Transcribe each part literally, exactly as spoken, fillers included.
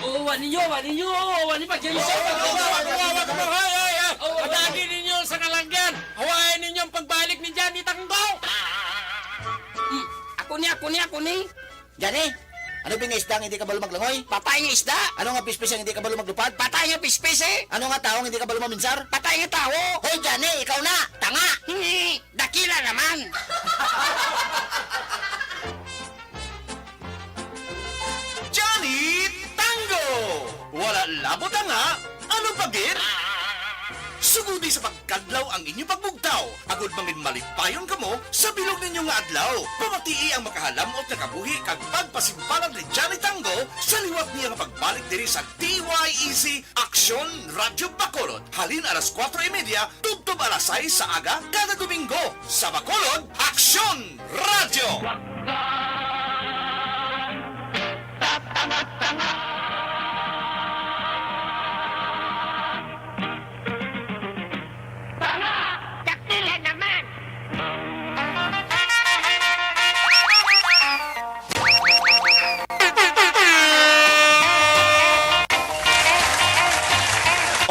Oo, wa ninyo, wa ninyo, wa ninyo pagkilusa. Awa, awa, awa, awa, awa, awa, awa, awa. Awa, awa. Padagi ninyo sa kalanggan. Hawain ninyo ang pagbalik ni Johnny Tanggo. Hmm, ako ni, ako ni, ako ni. Johnny, ano ba nga isda nga hindi kabalo maglangoy? Patay nga isda. Ano nga pispis ang hindi kabalo maglupad? Patay nga pispis, eh. Ano nga tawo nga hindi kabalo maminsar? Patay nga tawo. Hoy, Johnny, ikaw na. Tanga. Hmm, dakila naman. Johnny Tango! Wala labot ang nga, ano pa gid? Sugodi sa pagkadlaw ang inyo pagbugtaw, agod mangin malipayon kamo sa bilog ninyo nga adlaw. Pamatii ang makahalam-ot nga kabuhi kag pagpasimpalag ni Johnny Tango sa liwat niya nga pagbalik diri sa D Y E C Aksyon Radyo Bacolod, halin alas kuwatro y media tubtob alas sais sa aga kada Domingo. Sa Bacolod, Aksyon Radyo! Tanga! Dakila naman!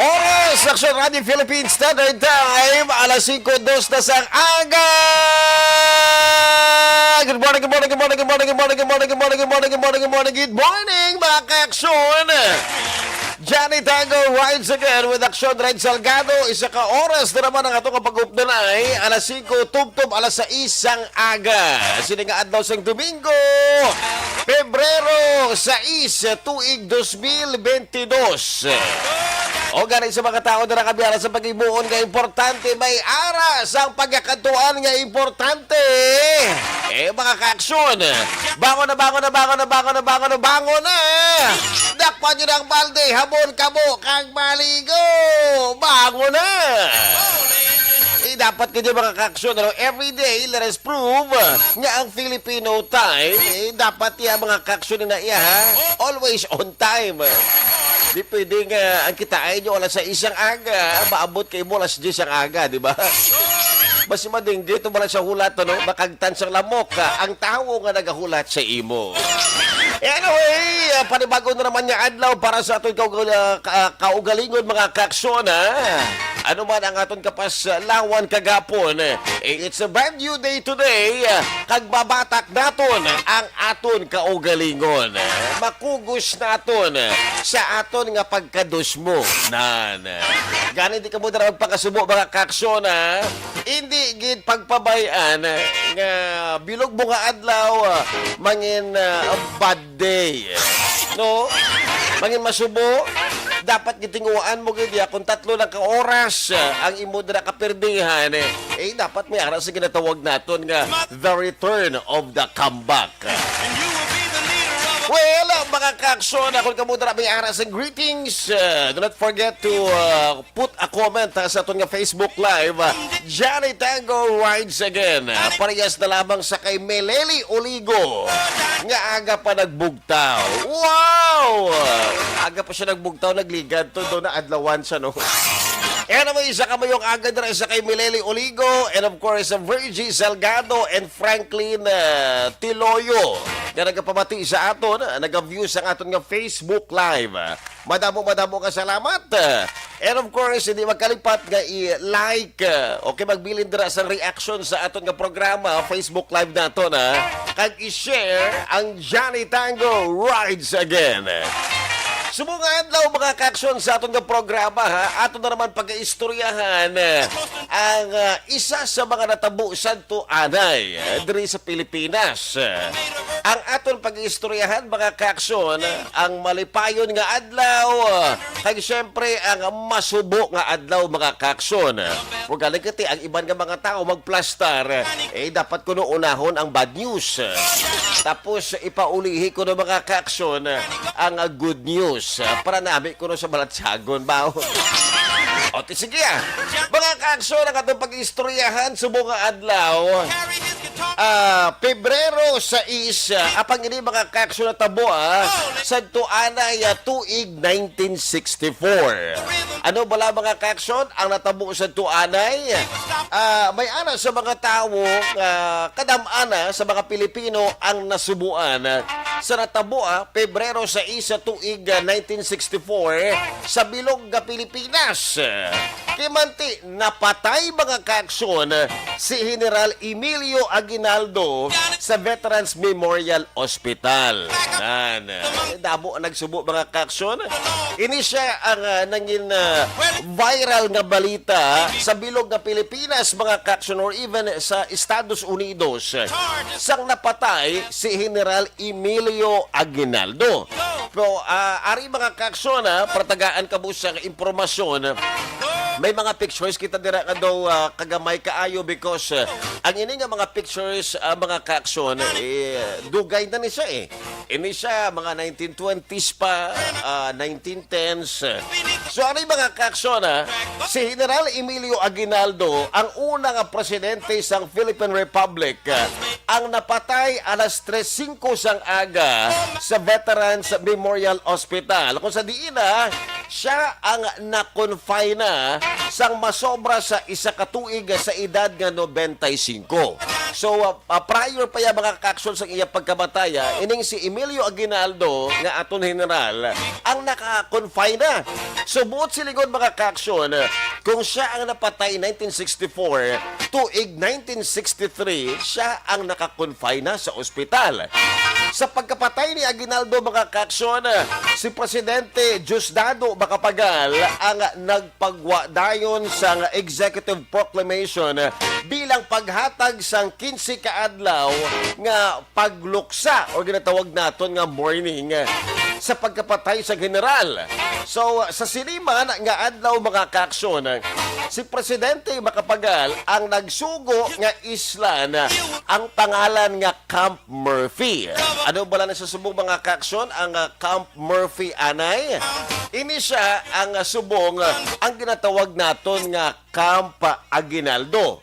Oras, Aksyon Radio Philippines Standard Time, alas singko dos na sang aga. Good morning, good morning, good morning, good morning, good morning, good morning, good morning, good morning, good morning, good morning, mga ka-aksyon. Johnny Tango rides again with Aksyon Ride Salgado. Isa ka oras na naman ang atong pag-updunay. Alas singko, tubtob alas sais sang aga. Sini nga adlaw sang Domingo, Pebrero sais, tuig dos mil benti dos. O gani sa mga tao na nakabiara sa pag-ibuon nga importante, may ara sang pagkakadtuan nga importante. Eh, mga ka-aksyon, bangon na, bangon na, bangon na, bangon na, bangon na, bangon na! Dakpan nyo na ang balde, habon, kabo, kag maligo! Bangon na! Eh, dapat gid, mga ka-aksyon, ano, every day, let us prove nga ang Filipino time, eh, dapat iya, mga ka-aksyon, na iya, ha? Always on time. Di pwede nga ang kita ay nyo alas sais ang aga, maabot kay mo alas diyes ang aga, di ba? Mas madinggit o wala sa hulat, ano? Makagtan sang lamok, ah, ang tawo nga nagahulat sa imo. Anyway, ah, panibago na naman nga adlaw para sa aton kaugal-, ah, ka-, kaugalingon, mga ka-aksyon, ha? Ano man ang aton kapas-, ah, lawan kagapon, eh, it's a brand new day today, ah, kag mabatak naton ang aton kaugalingon. Makugos naton sa aton nga pagkadusmo. Nan. Gani di kamo dira magpakasubo, mga ka-aksyon, ha? Hindi gid pagpabay-an nga bilog mo nga adlaw, ah, mangin, ah, bad day. No? Mangin masubo, dapat gitinguhaan mo gid ya kung tatlo lang ka oras, ah, ang imo dira kapirdihan, eh. Eh, dapat may ara sa ginatawag naton nga the return of the comeback. Well, mga ka-aksyon, akon kamo dira may ara sa greetings. Uh, do not forget to uh, put a comment, uh, sa aton nga Facebook Live. Uh, Johnny Tango rides again. Uh, parehas na lamang sa kay Meleli Oligo nga aga pa nagbugtaw. Wow! Aga pa siya nagbugtaw, nagligad to, do na adlawan siya, no? Anyway, isa ka mayong aga dira sa kay Mileli Oligo and of course, Virgie Salgado and Franklin, uh, Tiloyo nga nagapamati sa aton, uh, nag-view sa aton nga Facebook Live. Uh, madamo, madamo ka salamat. Uh, and of course, hindi magkalipat nga i-like, uh, okay, magbilin dira sa reaction sa aton nga programa, Facebook Live naton, ha? Kag i-share ang Johnny Tango Rides Again. Subong nga adlaw, mga ka-aksyon, sa aton nga programa, ha, ato na naman pag-iistoryahan, eh, ang, ah, isa sa mga natabo sadto anay, eh, diri sa Pilipinas. Eh, ang aton pag-iistoryahan, mga ka-aksyon, ang malipayon nga adlaw, eh, kag siyempre ang masubo nga adlaw, mga ka-aksyon. Ugaling kati ang iban nga mga tawo magplastar, eh, dapat kuno unahon ang bad news. Tapos ipaulihi kuno, mga ka-aksyon, ang good news para nami kuno sa balatsagon ba. O, ti, sige, ah. Mga ka-aksyon, ang atong pag-istoryahan subong nga adlaw. Ah, Pebrero sais, ah, apang ini, mga kaaksyon, natabo, ah, sadto anay, ah, tuig nineteen sixty-four. Ano bala, mga kaaksyon, ang natabo sadto anay? Ah, may ana sa mga tawo nga kadam-ana sa mga Pilipino ang nasubuan, ah, sa natabo, ah, Pebrero sais sa tuig, ah, nineteen sixty-four sa bilog nga Pilipinas. Kay manti, napatay, mga kaaksyon, si General Emilio Aguinaldo sa Veterans Memorial Hospital. Nan, eh, damo ang nagsubo, mga kaaksyon. Ini siya ang, ah, nangin, ah, viral nga balita sa bilog nga Pilipinas, mga kaaksyon, or even sa Estados Unidos, sang napatay si General Emilio Aguinaldo. Pero, ah, ari, mga kaaksyon, ah, para tagaan kamo sang impormasyon, may mga pictures kita dira nga daw, ah, kagamay kaayo because, ah, ang ini nga mga pictures, ah, mga kaaksyon, eh, dugay na ni siya, eh. Ini siya, mga nineteen twenties pa, ah, nineteen tens. So, ari, mga kaaksyon, ah, si General Emilio Aguinaldo, ang una nga presidente sang Philippine Republic, ah, ang napatay alas tres singko sang aga sa Veterans Memorial Hospital, kung sa diin na siya ang na-confine na sang masobra sa isa ka tuig sa edad nga nobenta y singko. So, ah, ah, prior pa ya, mga kaaksyon, sa iya pagkamatay, ah, ining si Emilio Aguinaldo nga aton general ang naka-confine na. So, buot silingon, mga kaaksyon, kung siya ang napatay nineteen sixty-four, tuig nineteen sixty-three, siya ang naka-confine na sa ospital. Sa pagkapatay ni Aguinaldo, mga kaaksyon, si Presidente Diosdado Macapagal ang nagpagwa dayon sang executive proclamation bilang paghatag sang kinse ka adlaw nga pagluksa, o ginatawag naton nga mourning, sa pagkapatay sa general. So, sa sini man nga adlaw, mga kaaksyon, si Presidente Macapagal ang nagsugo nga islan ang pangalan nga Camp Murphy. Ano bala na sa subong, mga kaaksyon, ang, ah, Camp Murphy anay? Ini siya ang, ah, subong, ah, ang ginatawag naton nga Camp Aguinaldo.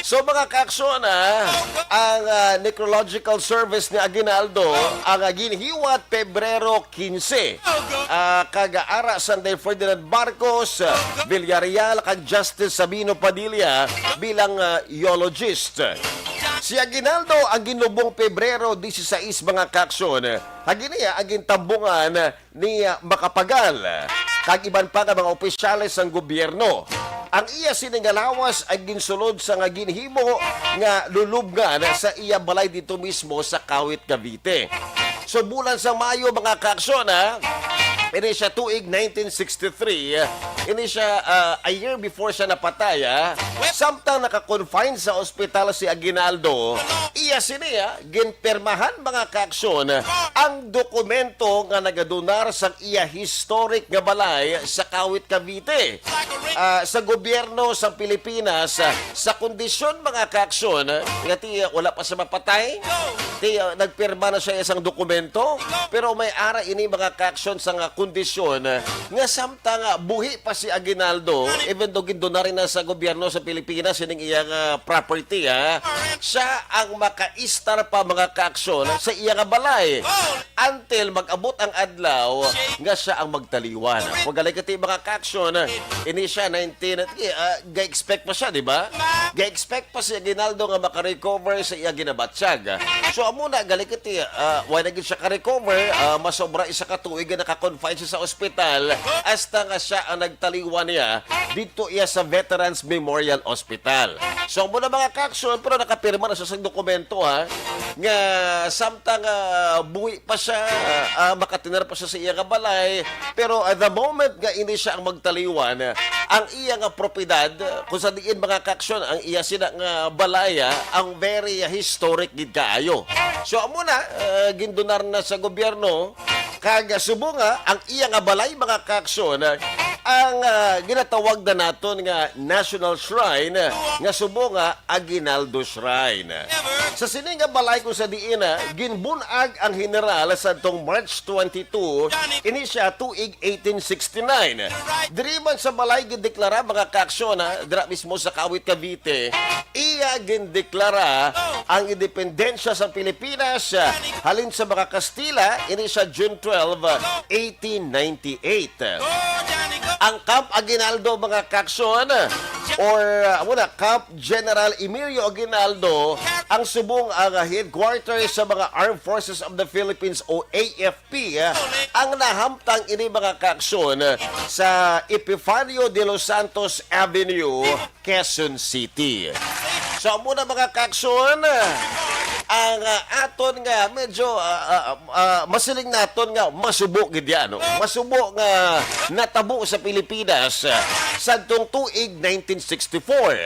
So, mga kaaksyon, ah, ang, ah, necrological service ni Aguinaldo ang, ah, ginhiwat Pebrero quince. Ah, kag ara Sunday Ferdinand Marcos, ah, Villarreal, kag Justice Sabino Padilla bilang, ah, eulogist. Si Aguinaldo ang ginlubong Pebrero dieciséis, mga kaaksyon. Agi niya ang gintambungan ni, ah, Macapagal kag iban pa nga mga opisyales sang gobyerno. Ang iya sini nga lawas ay ginsulod sa nga ginhimo nga lulubngan sa iya balay dito mismo sa Kawit, Cavite. So, bulan sa Mayo, mga kaaksyon, ha? Ini siya tuig nineteen sixty-three. Ini siya, ah, a year before siya napatay, ha? Samtang naka-confine sa ospital si Aguinaldo, iya sini, ha, ginpirmahan, mga kaaksyon, ang dokumento nga nagadonar sang iya historic nga balay sa Kawit, Cavite, ah, sa gobyerno sa Pilipinas, ah, sa kondisyon, mga kaaksyon, nga ti, wala pa siya mapatay. Ti, ah, nagpirma na siya isang dokumento, pero may ara ini, mga kaaksyon, sa nga kondisyon, ah, nga samtang, ah, buhi pa si Aguinaldo, even though gindonar na sa gobyerno sa Pilipinas ining iyang, ah, property, ha, siya ang makaistar pa, mga kaaksyon, sa iya nga balay until mag-abot ang adlaw nga siya ang magtaliwan. Kung gali kati, mga kaaksyon, ini siya nineteen, ah, ga-expect pa siya, di ba? Ga-expect pa si Aguinaldo nga makarecover sa iya ginabatyag. So, amo na, gali kati, ah, wala na gid siya ka-recover, ah, masobra isa ka tuig nga naka-confine siya sa ospital, hasta nga siya ang nagtaliwan niya dito iya sa Veterans Memorial Hospital. So, amo na, mga kaaksyon, pero nakapirma na siya sa dokumento, ha, nga samtang, ah, buhi pa siya, ah, makatinar pa siya sa iya nga balay, pero at the moment nga ini siya ang magtaliwan, ang iya nga propiedad, kung sa diin, mga kaaksyon, ang iya sina nga balay, ah, ang very historic gid kaayo. So, amo na, ah, gindonar na sa gobyerno, kag subong nga ang iya nga balay, mga kaaksyon, ah, ang, ah, ginatawag na naton nga National Shrine, ah, nga subong nga Aguinaldo Shrine. Sa sini nga balay kung sa diin, ah, ginbun-ag ang general sadtong March twenty-two, ini siya tuig eighteen sixty-nine. Diri man sa balay gindeklara, mga kaaksyon, ah, dira mismo sa Kawit, Cavite, iya gindeklara ang independensya sa Pilipinas, ah, halin sa mga Kastila, ini siya June twelve, eighteen ninety-eight. Ang Camp Aguinaldo, mga kaaksyon, or, uh, amo na, Camp General Emilio Aguinaldo, ang subong ang headquarters sa mga Armed Forces of the Philippines o A F P, ang nahamtang ini, mga kaaksyon, sa Epifanio de los Santos Avenue, Quezon City. So, amo na, mga kaaksyon, ang, ah, aton nga medyo, ah, ah, ah, masiling naton nga masubo gid yan, no? Masubo nga natabo sa Pilipinas, ah, sadtong tuig nineteen sixty-four.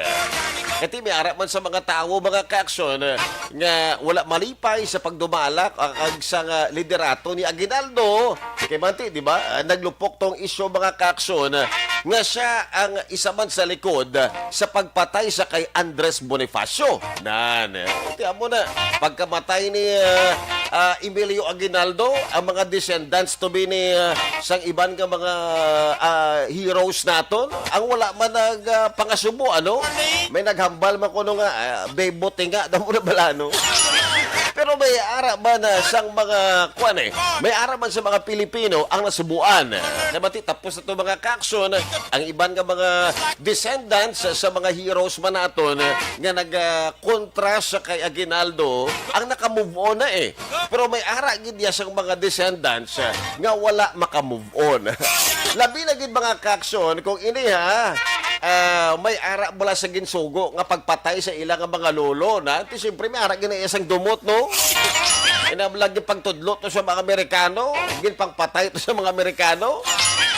Kati may ara man sa mga tawo, mga kaaksyon, ah, nga wala malipay sa pagdumala, ah, kag sa nga liderato ni Aguinaldo. Kay manti, di ba? Ah, naglupok tong isyu, mga kaaksyon, ah, nga siya ang isa man sa likod, ah, sa pagpatay sa kay Andres Bonifacio. Nan, eh, ti amo na, pagkamatay ni, ah, ah, Emilio Aguinaldo, ang mga descendants to be ni, ah, sang iban nga mga, ah, heroes naton, ang wala man nag, ah, pangasubo, ano? May naghambal man kuno nga, ah, bebote nga, damo na bala, no? Pero may ara man, ah, sang mga, kuwan eh, may ara man sa mga Pilipino ang nasubuan. Kay mati, tapos na to, mga kaaksyon, ang iban nga mga descendants sa mga heroes man naton nga nag, ah, kontra sa kay Aguinaldo, ang naka-move on na eh. Pero may ara gid niya sang mga descendants, ah, nga wala maka-move on. Labi na gid, mga kaaksyon, kung ini ha, ah, may ara bala sa ginsugo nga pagpatay sa ila nga mga lolo na. Ti siyempre may ara gid na isang dumot, no? Ina lagi pagtudlo to sa mga Amerikano, ginpangpatay to sa mga Amerikano.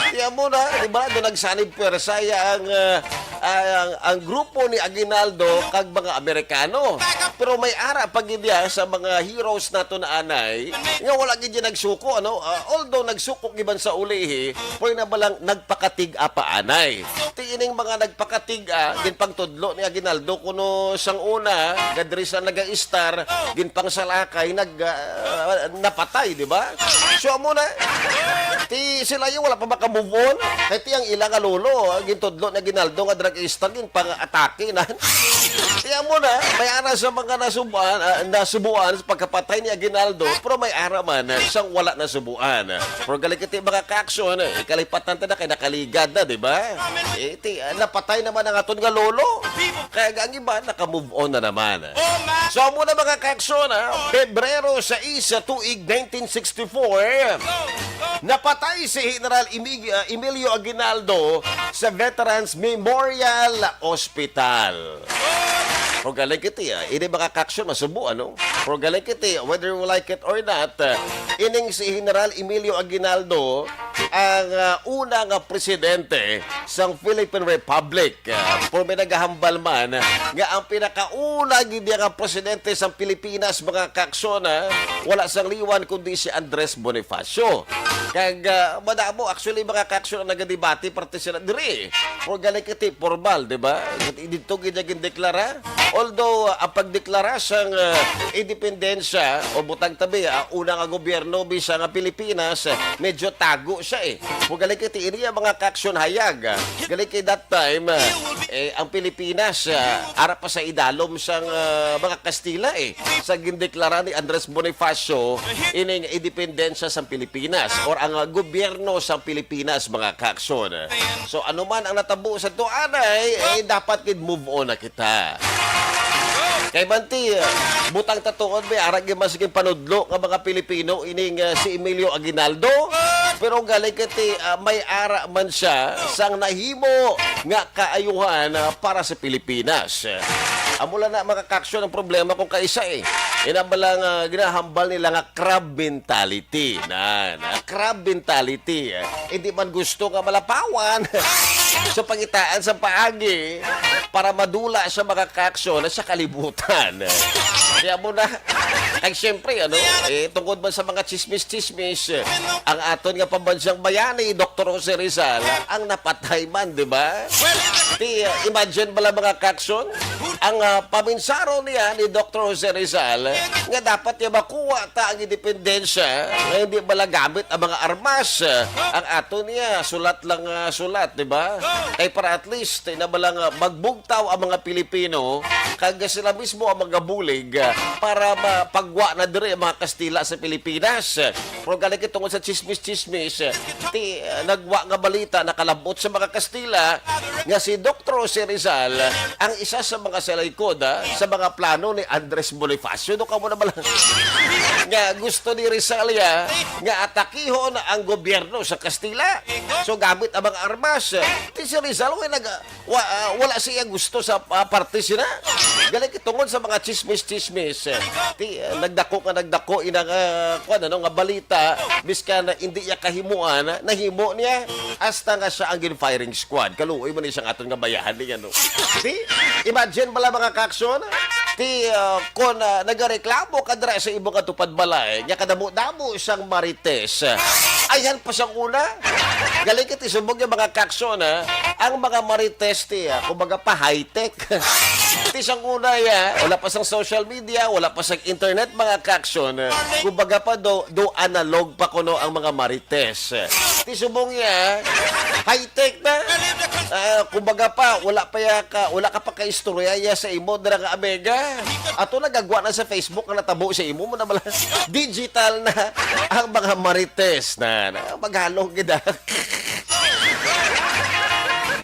Ti amo na, di ba? Doon nagsanib pwersa ya ang, ah, ang, ang grupo ni Aguinaldo kag mga Amerikano. Pero may ara pa gid ya sa mga heroes nato na anay nga wala gid ya nagsuko, ano? Ah, although nagsuko giban sa ulihi, pero na balang nagpakatig-a pa anay. Ti ining mga nagpakatig-a, ginpangtudlo ni Aguinaldo kuno sang una, gadri sa naga-istar, ginpangsalakay, nag, ah, napatay, di ba? So, amo na. Ti sila yung wala pa maka-move on. Kay ti ang ila nga lolo, ah, gintudlo ni Aguinaldo nga drug star, ginpang-atake na. Ti amo na, may ara sa mga nasubuan, ah, nasubuan sa pagkapatay ni Aguinaldo, pero may ara man, ah, sang wala nasubuan. Pero galing kiti mga kaaksyon, eh, kalipatan ta na kay nakaligad na, di ba? Eh, ti, ah, napatay naman ang aton nga lolo. Kaya ang iba, naka-move on na naman. So, amo na mga kaaksyon, ha? Pebrero sais sa tuig nineteen sixty-four, napatay si General Emi-, ah, Emilio Aguinaldo sa Veterans Memorial Hospital. Pero galing kiti, ah, ini mga kaaksyon, masubo, ano? Pero galing kiti, whether you like it or not, ah, ining si General Emilio Aguinaldo, ang, ah, una nga presidente sang Philippine Republic. Ah, pero may nagahambal man nga ang pinakauna gid nga presidente sang Pilipinas, mga kaaksyon, ah, wala sang liwan kundi si Andres Bonifacio. Kag, ah, madamo, actually, mga kaaksyon, ang nagadebate parte sila diri. Pero galing kiti formal, di ba? Dito gid niya gindeklara. Although, ah, ang pagdeklara sang, ah, independensya o butang tabi, ah, una nga gobyerno bisa nga Pilipinas, ah, medyo tago siya eh. Kung galing kiti iriya mga kaaksyon hayag, ah, galing kay that time, ah, eh, ang Pilipinas, ah, ara pa sa idalom sang, ah, mga Kastila eh. Sa gindeklara ni Andres Bonifacio, ining independensya sang Pilipinas or ang, ah, gobyerno sang Pilipinas, mga kaaksyon. So, ano man ang natabo sa tuanay, eh, dapat gid move on na kita. Kay manti, butang tatuod may ara gid mas gid panudlo nga mga Pilipino ining, ah, si Emilio Aguinaldo. Pero galing kiti, ah, may ara man siya sang nahimo nga kaayuhan, ah, para sa Pilipinas. Amo lang na mga kaaksyon ang problema kung kaisa eh. Ina ba lang, ah, ginahambal nila nga crab mentality? Na, na, crab mentality. Eh, hindi man gusto nga malapawan. So, pangitaan sa paagi para madula sa mga kaaksyon sa kalibutan. Kaya mo na, kay siyempre, ano, eh, tungkod man sa mga chismis-chismis, ang aton nga pambansang bayani, Doktor Jose Rizal, ang napatay man, di ba? Ti, uh, imagine bala, mga kaaksyon, ang, uh, paminsaro niya ni Doktor Jose Rizal nga dapat niya makuha ta ang independensya nga hindi bala gamit ang mga armas. Ang ato niya, sulat lang, uh, sulat, di ba? Kay para at least, ina ba lang, uh, magbugtaw ang mga Pilipino, kag sila mismo ang magabulig, uh, para mapagwa na diri ang mga Kastila sa Pilipinas. Pero galing tungod sa chismis-chismis, ti, uh, nagwa nga balita nakalabot sa mga Kastila nga si Doktor Jose Rizal ang isa sa mga sa likod, ah, sa mga plano ni Andres Bonifacio. No, kamo na ba lang? Nga gusto ni Rizal ya nga atakihon ang gobyerno sa Kastila. So, gamit ang mga armas. Ti si Rizal, way nag-, wa-, ah, wala siya gusto sa, ah, parte sina. Galing tungod sa mga chismis-chismis. Ti, ah, nagdako nga nagdako ina nga, kuwan, ano, nga balita, biskan hindi iya kahimuan, nahimo niya. Hasta nga siya ang gin-firing squad. Kaluoy man ni siya nga aton nga bayani, ano. Ti, imagine bala, mga kaaksyon, ti, ah, kung, ah, nagareklamo ka dira sa imo nga tupad balay, nga kadamo-damo sang marites. Ayhan pa sang una. Galing ka ti subong nga mga kaaksyon, ha? Ang mga marites, ti, ah, kumbaga pa high-tech. Ti sang una, ya, wala pa sang social media, wala pa sang internet, mga kaaksyon. Kumbaga pa do, do analog pa kuno ang mga marites. Ti subong ya, high-tech na. Ah, kumbaga pa, wala pa ya ka, wala ka pa kaistorya ya sa imo dira nga amiga. Ato nagagwa na sa Facebook ang natabo sa imo, mo na bala. Digital na ang mga marites na, na maghalong gid, ah.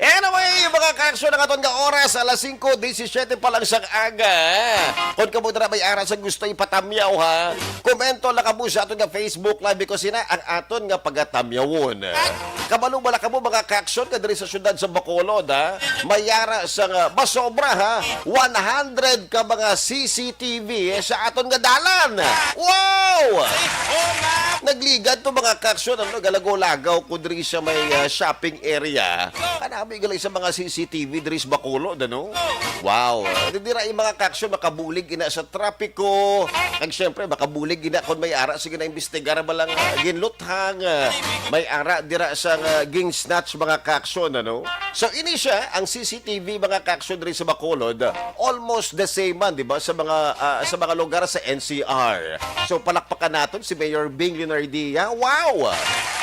Anyway, mga kaaksyon, ang aton nga oras, alas singko disisiete pa lang sa aga. Kung kamo dira may ara sa gusto ipatamyaw, ha, komento lang kamo sa aton nga Facebook Live, because ina ang aton nga pagatamyawon. Kabalo bala kamo, mga kaaksyon, nga diri sa siyudad sa Bacolod, ha, may ara sa nga masobra, ha, one hundred ka mga C C T V sa aton nga dalan. Wow! Nagligad to, mga kaaksyon, ano, galagaw-lagaw ko diri sa may, ah, shopping area. Kanami gali sa mga C C T V diri sa Bacolod, ano? Wow. Dira yung mga kaaksyon makabulig ina sa trapiko. Kag siyempre, makabulig ina kung may ara, sige na imbestigar ba lang, ah, ginluthang, ah, may ara dira sa, ah, ging snatch, mga kaaksyon, ano? So, ini siya ang C C T V, mga kaaksyon, diri sa Bacolod. Almost the same man, di ba, sa mga, ah, sa mga lugar sa N C R. So, palakpakan naton si Mayor Bing Leonardia. Wow!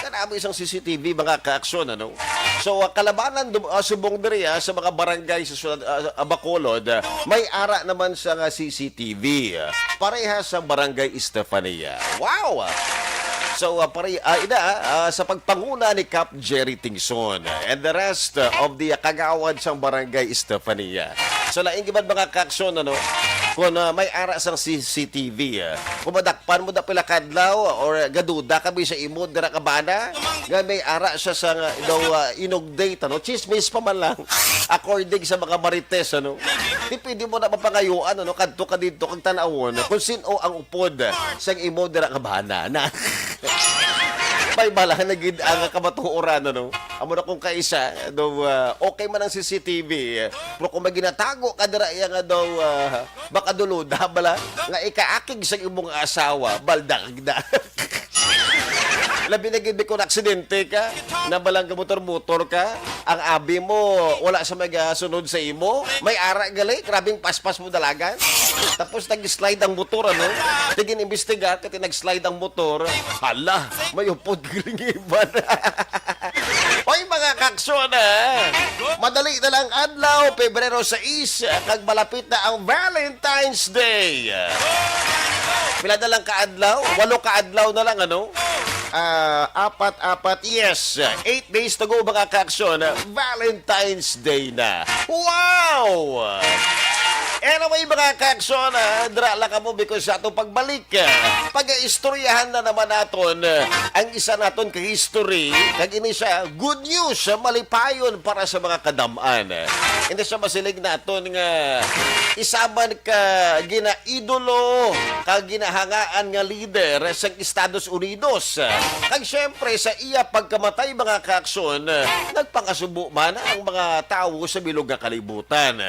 Kanamo isang C C T V, mga kaaksyon, ano? So, ah, kalabanan dum-, ah, subong diri, ah, sa mga barangay sa siyudad, ah, ah, Bacolod, ah, may ara naman sa nga C C T V. Ah, parehas sa Barangay Estefania. Wow! So, ah, pare-, ah, ina, ah, sa pagpanguna ni Kap Jerry Tingson and the rest, ah, of the, ah, kagawad sang Barangay Estefania. So, lain gid man, mga kaaksyon, ano, kung, ah, may ara sang C C T V, ah, kung madakpan mo da pila kadlaw or gaduda kami sa imo dira ka bana, nga may ara siya sa nga daw, ah, inugdate, ano, chismis pa man lang. According sa mga marites, ano, di pwede mo na mapangayuan, ano, kadto ka dito kag tan-awon kung sin-o ang upod sang imo dira ka bana. Na, may bala na gid ang kamatuoran, ano. Amo na kung kaisa, daw, ah, okay man ang C C T V, pero kung may ginatago ka dira iya nga daw, ah, makaduluda bala, nga ikaakig sa imong asawa, baldag na. Labi na gid kung aksidente ka, nabalang ka motor-motor ka, ang abi mo, wala sa magasunod sa imo, may ara gali, grabing paspas mo dalagan. Tapos nag-slide ang motor, ano? Tigin imbestigar, kati nag-slide ang motor. Hala, may upod gilingiban. Oy, mga kaaksyon, ah. Madali na lang adlaw, Pebrero sais, kag malapit na ang Valentine's Day. Pila na lang ka adlaw? Walo ka adlaw na lang, ano? Ah, apat, apat, yes. Eight days to go, mga kaaksyon. Valentine's Day na. Wow! Anyway, mga ka-aksyon, ah, dira lang kamo because sa atong pagbalik, ah, pag-istoryahan na naman naton, ah, ang isa naton ka history, kag ini siya, good news, ah, malipayon para sa mga kadam-an. Hindi siya masiling naton nga isa man ka ginaidolo, ka ginahangaan nga leader sa Estados Unidos. Kag syempre, sa iya pagkamatay, mga ka-aksyon, nagpangasubo man ang mga tawo sa bilog nga kalibutan.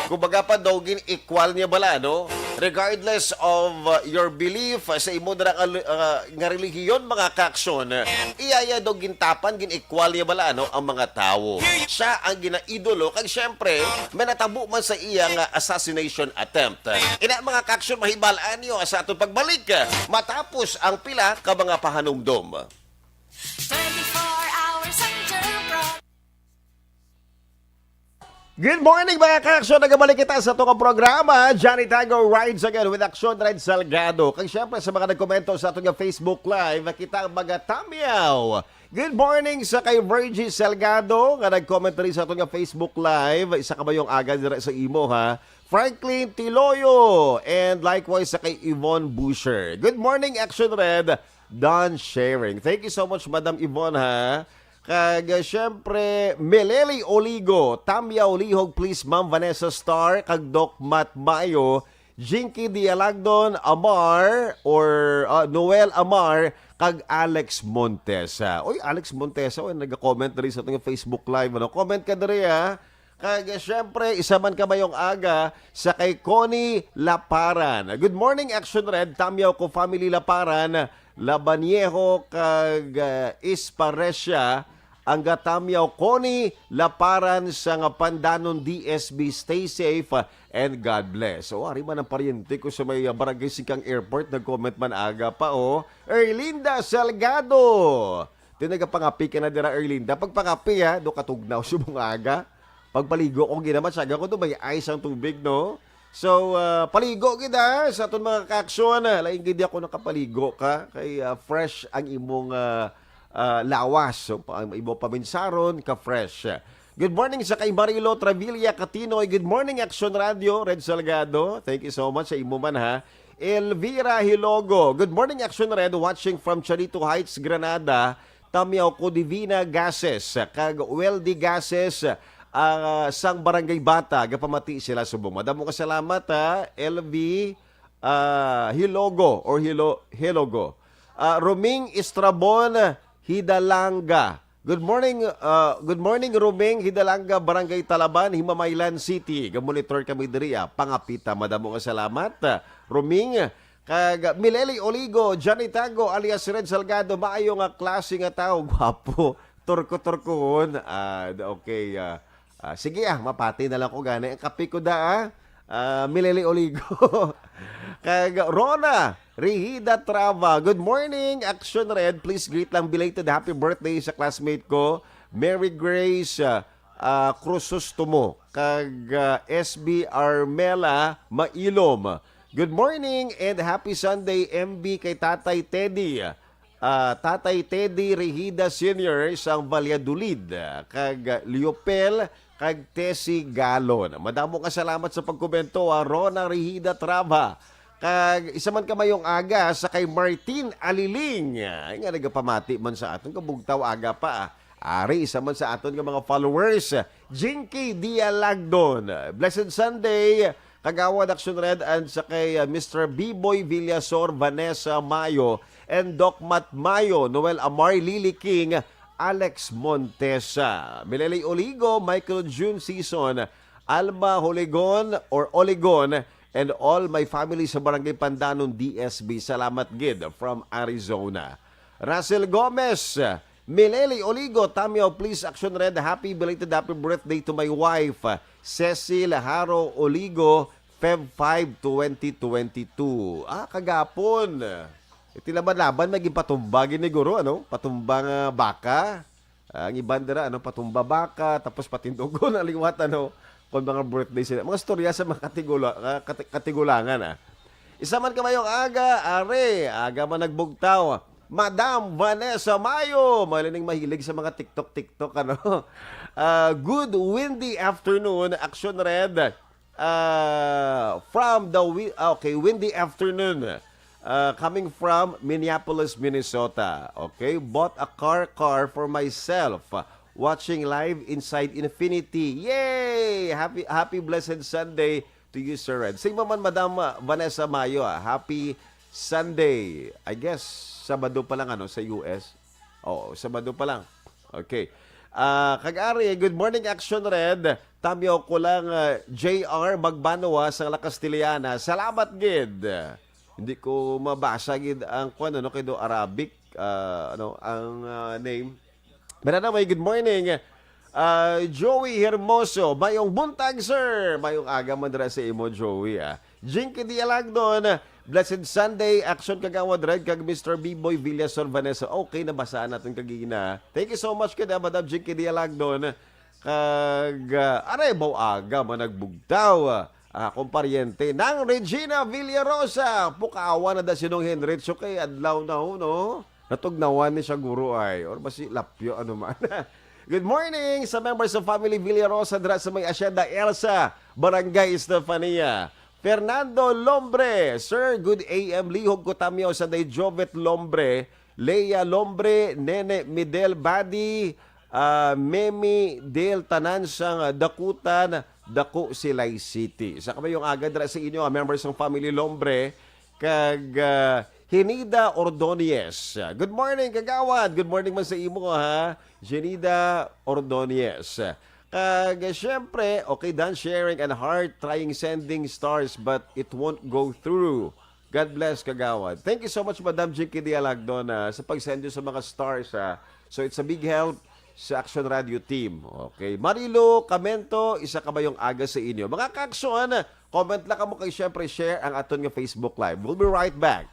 Kumbaga pa daw, gin-equal niya bala, no? Regardless of, uh, your belief, uh, sa imo na nga, uh, nga relihiyon, mga ka-aksyon, iya, iya daw gintapan, gin-equal niya bala, no, ang mga tawo. Siya ang ginaidolo, kag syempre, may natabo man sa iya nga assassination attempt. Ina, mga ka-aksyon, mahibal-an niyo sa atong pagbalik, uh, matapos ang pila ka mga pahanumdom. Twenty-four hours ang Jerome Pro. Good morning, mga ka-aksyon. Nagabalik kita sa atong programa, Johnny Tango Rides Again with Aksyon Red Salgado. Kag syempre, sa mga nagkomento sa atong Facebook Live, kita ang mga tamyaw. Good morning sa kay Virgie Salgado nga nag-comment rin sa atong Facebook Live. Isa ka bayong aga dira sa imo, ha? Franklin Tiloyo, and likewise sa kay Yvonne Busher. Good morning, Action Red. Don Sharing. Thank you so much, Madam Yvonne, ha? Kag, uh, syempre, Meleli Oligo, Tamya Olihog, please, Ma'am Vanessa Star, kag Doc Matt Mayo, Jinky Dialagdon, Amar, or, uh, Noel Amar, kag Alex Montesa. Uy, Alex Montesa, uy, nag-comment diri sa ating Facebook Live, ano? Comment ka diri, ha? Kag, eh, syempre, isa man ka mayong aga sa kay Connie Laparan. Good morning, Action Red. Tamyaw ko, family Laparan, Labaniejo, kag, eh, Isparesia. Ang gatamyaw, Connie Laparan sa nga Pandanon D S B. Stay safe, uh, and God bless. O, ari man ang paryente ko sa may, uh, Barangay Singkang Airport. Nag-comment man aga pa, oh. Erlinda Salgado. Di nagapangapi ka na dira, Erlinda. Pagpangapi, ha, do katugnaw subong aga. Pagpaligo ko ginamat, saga ko do may ice ang tubig, no? So, ah, paligo gid, ha, sa aton mga ka-aksyon. Lain gid ako nakapaligo ka kay, ah, fresh ang imong, ah, ah, lawas. So, pa-, ang imong paminsaron ka fresh. Good morning sa kay Marilo Travilla Catinoy. Good morning, Action Radio, Red Salgado. Thank you so much sa imo man, ha. Elvira Hilogo. Good morning, Action Red. Watching from Charito Heights, Granada. Tamyaw ko Divina Gases kag Weldy Gases, ah, sang Barangay Bata, gapamati sila subong. Madamo ka salamat, ha, L V, ah, Hilogo or Hilo-, Hilogo. Ah, Roming Estrabon Hidalanga. Good morning, ah, good morning, Roming Hidalanga, Barangay Talaban, Himamaylan City. Gamonitor kami diri, ah. Pangapita, madamo nga salamat, ah, Roming. Kag Mileli Oligo, Johnny Tago, alias Red Salgado, maayo nga klase nga tawo, gwapo, turko-turkohon. Ah, okay, ah, ah, sige, ah, mapati na lang ko gani. Ang kape ko da, ah. Ah, Mileli Oligo. Kag Rona Rihida Trava, good morning, Action Red. Please greet lang belated happy birthday sa classmate ko, Mary Grace, ah, ah, Cruzostomo, kag, ah, S B Armela Mailom. Good morning and happy Sunday, M B, kay Tatay Teddy. Ah, Tatay Teddy Rejida Senior sang Valladolid, ah, kag Leopel, kag Tessie Galon. Madamo nga salamat sa pagkomento, ah, Rona Rejida Trava. Kag isa man ka mayong aga sa kay Martin Aliling, ah, nga nagapamati man sa aton kabugtaw aga pa, ah. Ari, isa man sa aton nga mga followers, Jinky Dialagdon. Blessed Sunday, Kagawad Action Red, and sa kay, uh, Mister B-Boy Villasor, Vanessa Mayo, and Doc Matt Mayo, Noel Amar, Lily King, Alex Montesa, Mileli Oligo, Michael June Season, Alma Holigon or Oligon, and all my family sa Barangay Pandanon, D S B. Salamat gid from Arizona. Russell Gomez, Mileli Oligo, Tamyaw, please, Action Red, happy belated happy birthday to my wife, Cecil Haro Oligo, Feb five, twenty twenty-two. Ah, kagapon. Iti laban-laban, may gipatumba gini, guro, ano? Patumba nga baka. Ah, ang iban dira, ano, patumba baka, tapos patindugon ang liwat, ano, kung mga birthday sila. Mga storya sa mga katigula-, ah, kati-, katigulangan, ah. Isa man kamayong aga, are, aga man nagbugtaw. Madam Vanessa Mayo, mahiling mahilig sa mga TikTok, TikTok, ano. Ah, good windy afternoon, Action Red. uh, from the wi-, okay, windy afternoon. Uh, coming from Minneapolis, Minnesota. Okay, bought a car, car for myself. Watching live inside Infinity. Yay! Happy, happy blessed Sunday to you, Sir Red. Sa imo man, Madam, uh, Vanessa Mayo, ah, happy Sunday. I guess, Sabado pa lang, ano, sa U S. Oo, Sabado pa lang. Okay. Ah, kag ari, good morning, Action Red. Tamyaw ko lang, ah, J R Magbanwa sang La Castellana. Salamat gid. Hindi ko mabasa gid ang kwan, ano, kay do Arabic, ah, ano, ang, ah, name. Mananamay, good morning. Ah, Joey Hermoso, mayong buntag, sir. Mayong aga man dira sa imo, Joey, ah. Jinky Dialagdon, blessed Sunday, Action Kagawad Red, kag Mister B-Boy Villasor, Vanessa. Okay, nabasaan natin kagina. Thank you so much kada, Madam Jinky Dialagdon. Kag, ah, aray, baw aga man nagbugtaw. Ah, akong paryente, nang Regina Villarosa, pukawan na da sinong Henry, so kay adlaw na ho, no? Natugnawan ni siya, guro, ay, or basi lapyo, ano man. Good morning sa members of Family Villarosa dira sa may Asyenda Elsa, Barangay Estefania. Fernando Lombre, Sir, good A M. Lihog ko tamyaw sa day Jovet Lombre, Lea Lombre, Nene Midel Badi, ah, Memi Del, tanan sang Dakutan, Daku, Silay City. Sa kamayong aga dira sa inyo, ah, members ng Family Lombre, kag, ah, Hinida Ordonez. Good morning, kagawad. Good morning man sa imo, ha? Jenida Ordonez. Kag, syempre, okay, done sharing and heart trying sending stars, but it won't go through. God bless, kagawad. Thank you so much, Madam Jinky Dialagdon, ah, sa pag-send nyo sa mga stars, ah. So, it's a big help sa Action Radio team. Okay. Marilo Camento, isa ka mayong aga sa inyo. Mga kaakson, comment lang kamo kay syempre share ang aton nga Facebook Live. We'll be right back.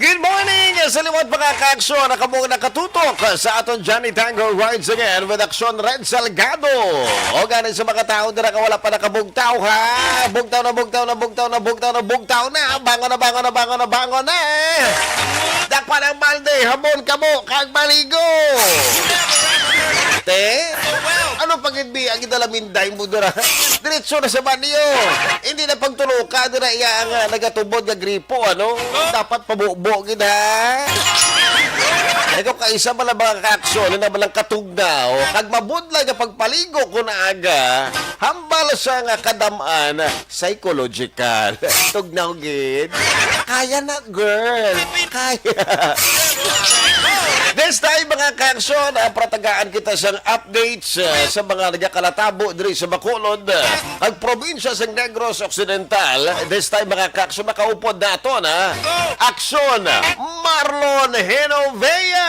Good morning! Sa liwat, mga kaaksyon, na kamo nakatutok sa aton Johnny Tango Rides Again with Aksyon Red Salgado. O gani sa mga tao dira ka wala pa nakabugtaw, ha? Bugtaw na, bugtaw na, bugtaw na, bugtaw na, bugtaw na. Bangon na, bangon na, bangon na, bangon na. Dakpan ang balde, hamon kamo, kag maligo. Te, ano pa gid bi ang gidalaminday mo dira? Diretso na sa banyo. Hindi na pagtuloka dira iya ang, ah, nagatubod nga gripo, ano? Dapat pabubo gid, ha? Ikaw kaisa man ang mga kaaksyon na balang katugnaw, kag mabudlay nga pagpaligo kun aga, hambal sa nga kadam-an, psychological. Tugnaw gid. Kaya na, girl. Kaya. This time, mga kaaksyon, ah, pratagaan kita sang updates, ah, sa mga nagakalatabo diri sa Bacolod, ah, ang probinsya sa Negros Occidental. This time, mga kaaksyon, makaupod naton, ha? Aksyon, Marlon Genovea!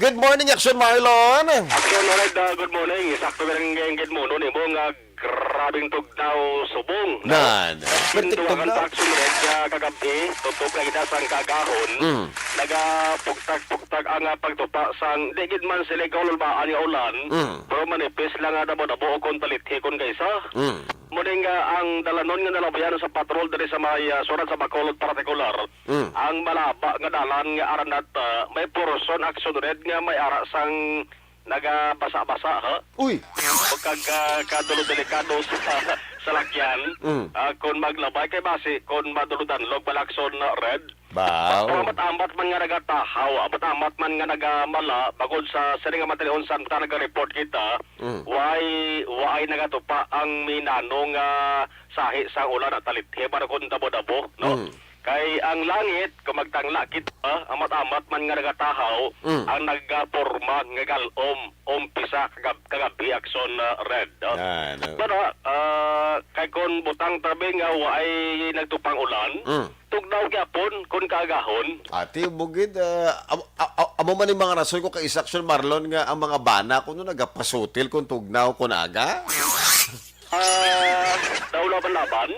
Good morning, Aksyon Marlon! Aksyon, Red, ah, good morning. Sakto na rin ngayon, good morning. Mo nga Grabing tugnaw subong, no? Nan, Sa perting duha ka tugnaw. Action Red nga kagabi, tutok na gid sang kaagahon, Mm. nagapugtag-pugtag ang, ah, pagtupa sang, di gid man sila kaululbaan nga ulan, Mm. pero manipis lang nga dabo-dabo o kung talithi kung kaisa. Mm. Mao nga ang dalanon nga nalabayan sa patrol diri sa may, ah, surat sa Bacolod partikular, Mm. ang malaba nga dalan nga Aranata, may portion Action Red nga may ara sang nagabasa-basa, ha? Uy! O kag, ah, kadulo delikado sa salakyan, Mm. ah, kon maglabay kay basi kon madulo-danlog bala Action Red. Baw. Pero amat-amat man nga nagatahaw, amat-amat man nga nagamala, bagod sa sini nga matalihon samtang naga-report kita, Mm. way, way nagatupa ang minano nga sahi sang ulan at talithi para kon dabo-dabo, no? Mm. Kay ang langit, kung magtangla kita, amat-amat man nga nagatahaw, Mm. ang nagaporma nga galom, umpisa kagab-, kagabi, Action, ah, Red, no? Ah, no. Pero, ah, kay kung butang tabi nga waay nagtupang ulan, Mm. tugnaw gyapon kung kaagahon. Ati, bugid, ah, am-, a-, a-, amo man yung mga rason ko kay isa, Action Marlon, nga ang mga bana kuno nagapasutil kung tugnaw kung aga. Ah, daw laban-laban.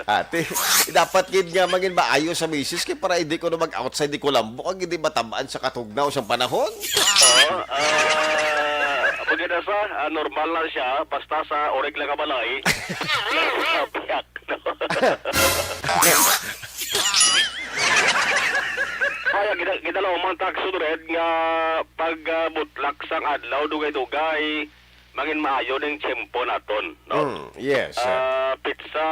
Ate, dapat gid nga mangin maayo sa misis kay para hindi ko na mag-outside di ko lambok ang hindi matabaan sa katugnaw sa panahon. Oo, ah, maganda sa, ah, normal lang siya, basta sa orig lang nga balay. Sabiyak, no? Kaya gina-, ginalaw man taxon red nga pag, ah, butlak sang adlaw, dugay-dugay, mangin maayo ning tiyempo naton, no? Mm, yes, sir. Ah, pitsa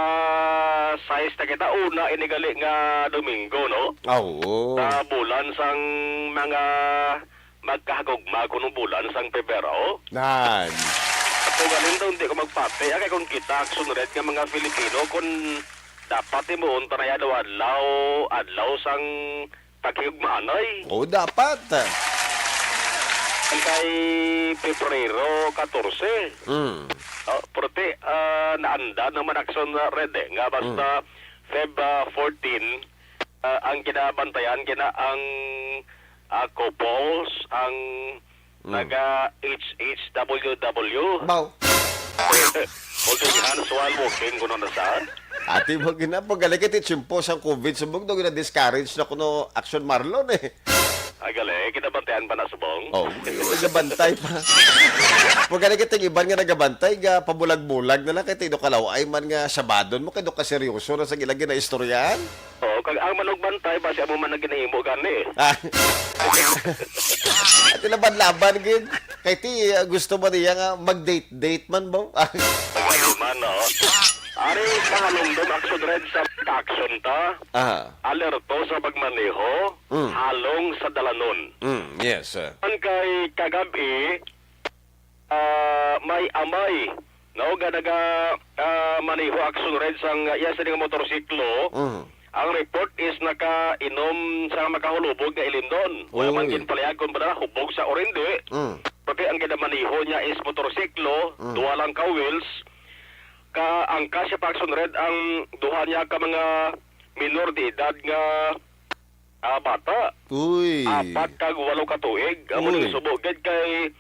sais na kita, una ini gali nga Domingo, no? Ah, oo. Sa bulan sang mga magkahagugma kuno bulan sang Pebrero. Nan. Ako galing daw, hindi ko magpati. Ah, kay kung kita, Action Red nga mga Filipino, kung dapat himuon ta na yan, adlaw, adlaw sang paghigugmaanay. Oo, dapat. Ang kay Pebrero katorse. Mm. Oh, puti, ah, naanda naman Action Red, eh, nga basta Mm. Feb, ah, fourteen, ah, ang ginabantayan, gina-, ang, ah, couples, ang Mm. naga H H W W. Baw. Holding hands while walking, kuno na sa? Ati mo gina-, pag gali kay ti tiyempo sang covid, subong daw gina-discourage na kuno Action Marlon, eh. Ay, gali, kinabantayan pa na subong. Oh, nagabantay pa. Pag gali kay ting iban nga nagabantay, ga pabulag-bulag na lang kay ti do kalaway man nga sabadon mo, kay do ka seryoso na sa ilang ginaistoryahan. Oo, kag ang manugbantay, basi amo man ang ginahimo gani, eh. Ah. Ati laban-laban gid. Kay ti, uh, gusto ba niya nga mag-date-date man ba? Magaling man, no? Ari, pangalumdom, Action Red sa action ta. Aha. Alerto sa pagmaneho, Mm. halong sa dalanon. Mm, yes, sir. An kay kagabi, ah, may amay, no, nga naga, ah, maneho Action Red sang iya sini nga motorsiklo. Mhm. Ang report is nakainom sa makahulubog nga ilimnon. Wala man Uy. ginpalayag kung bala hubog sa o hindi. Mm. Pati ang ginamaneho niya is motorsiklo, Mm. duha lang ka wheels. Ka, ang kasya pa Action Red ang duha niya ka mga minor de edad nga ah, bata. Uy. Apat kag walo ka tuig. Amo Uy. Ning subo gid kay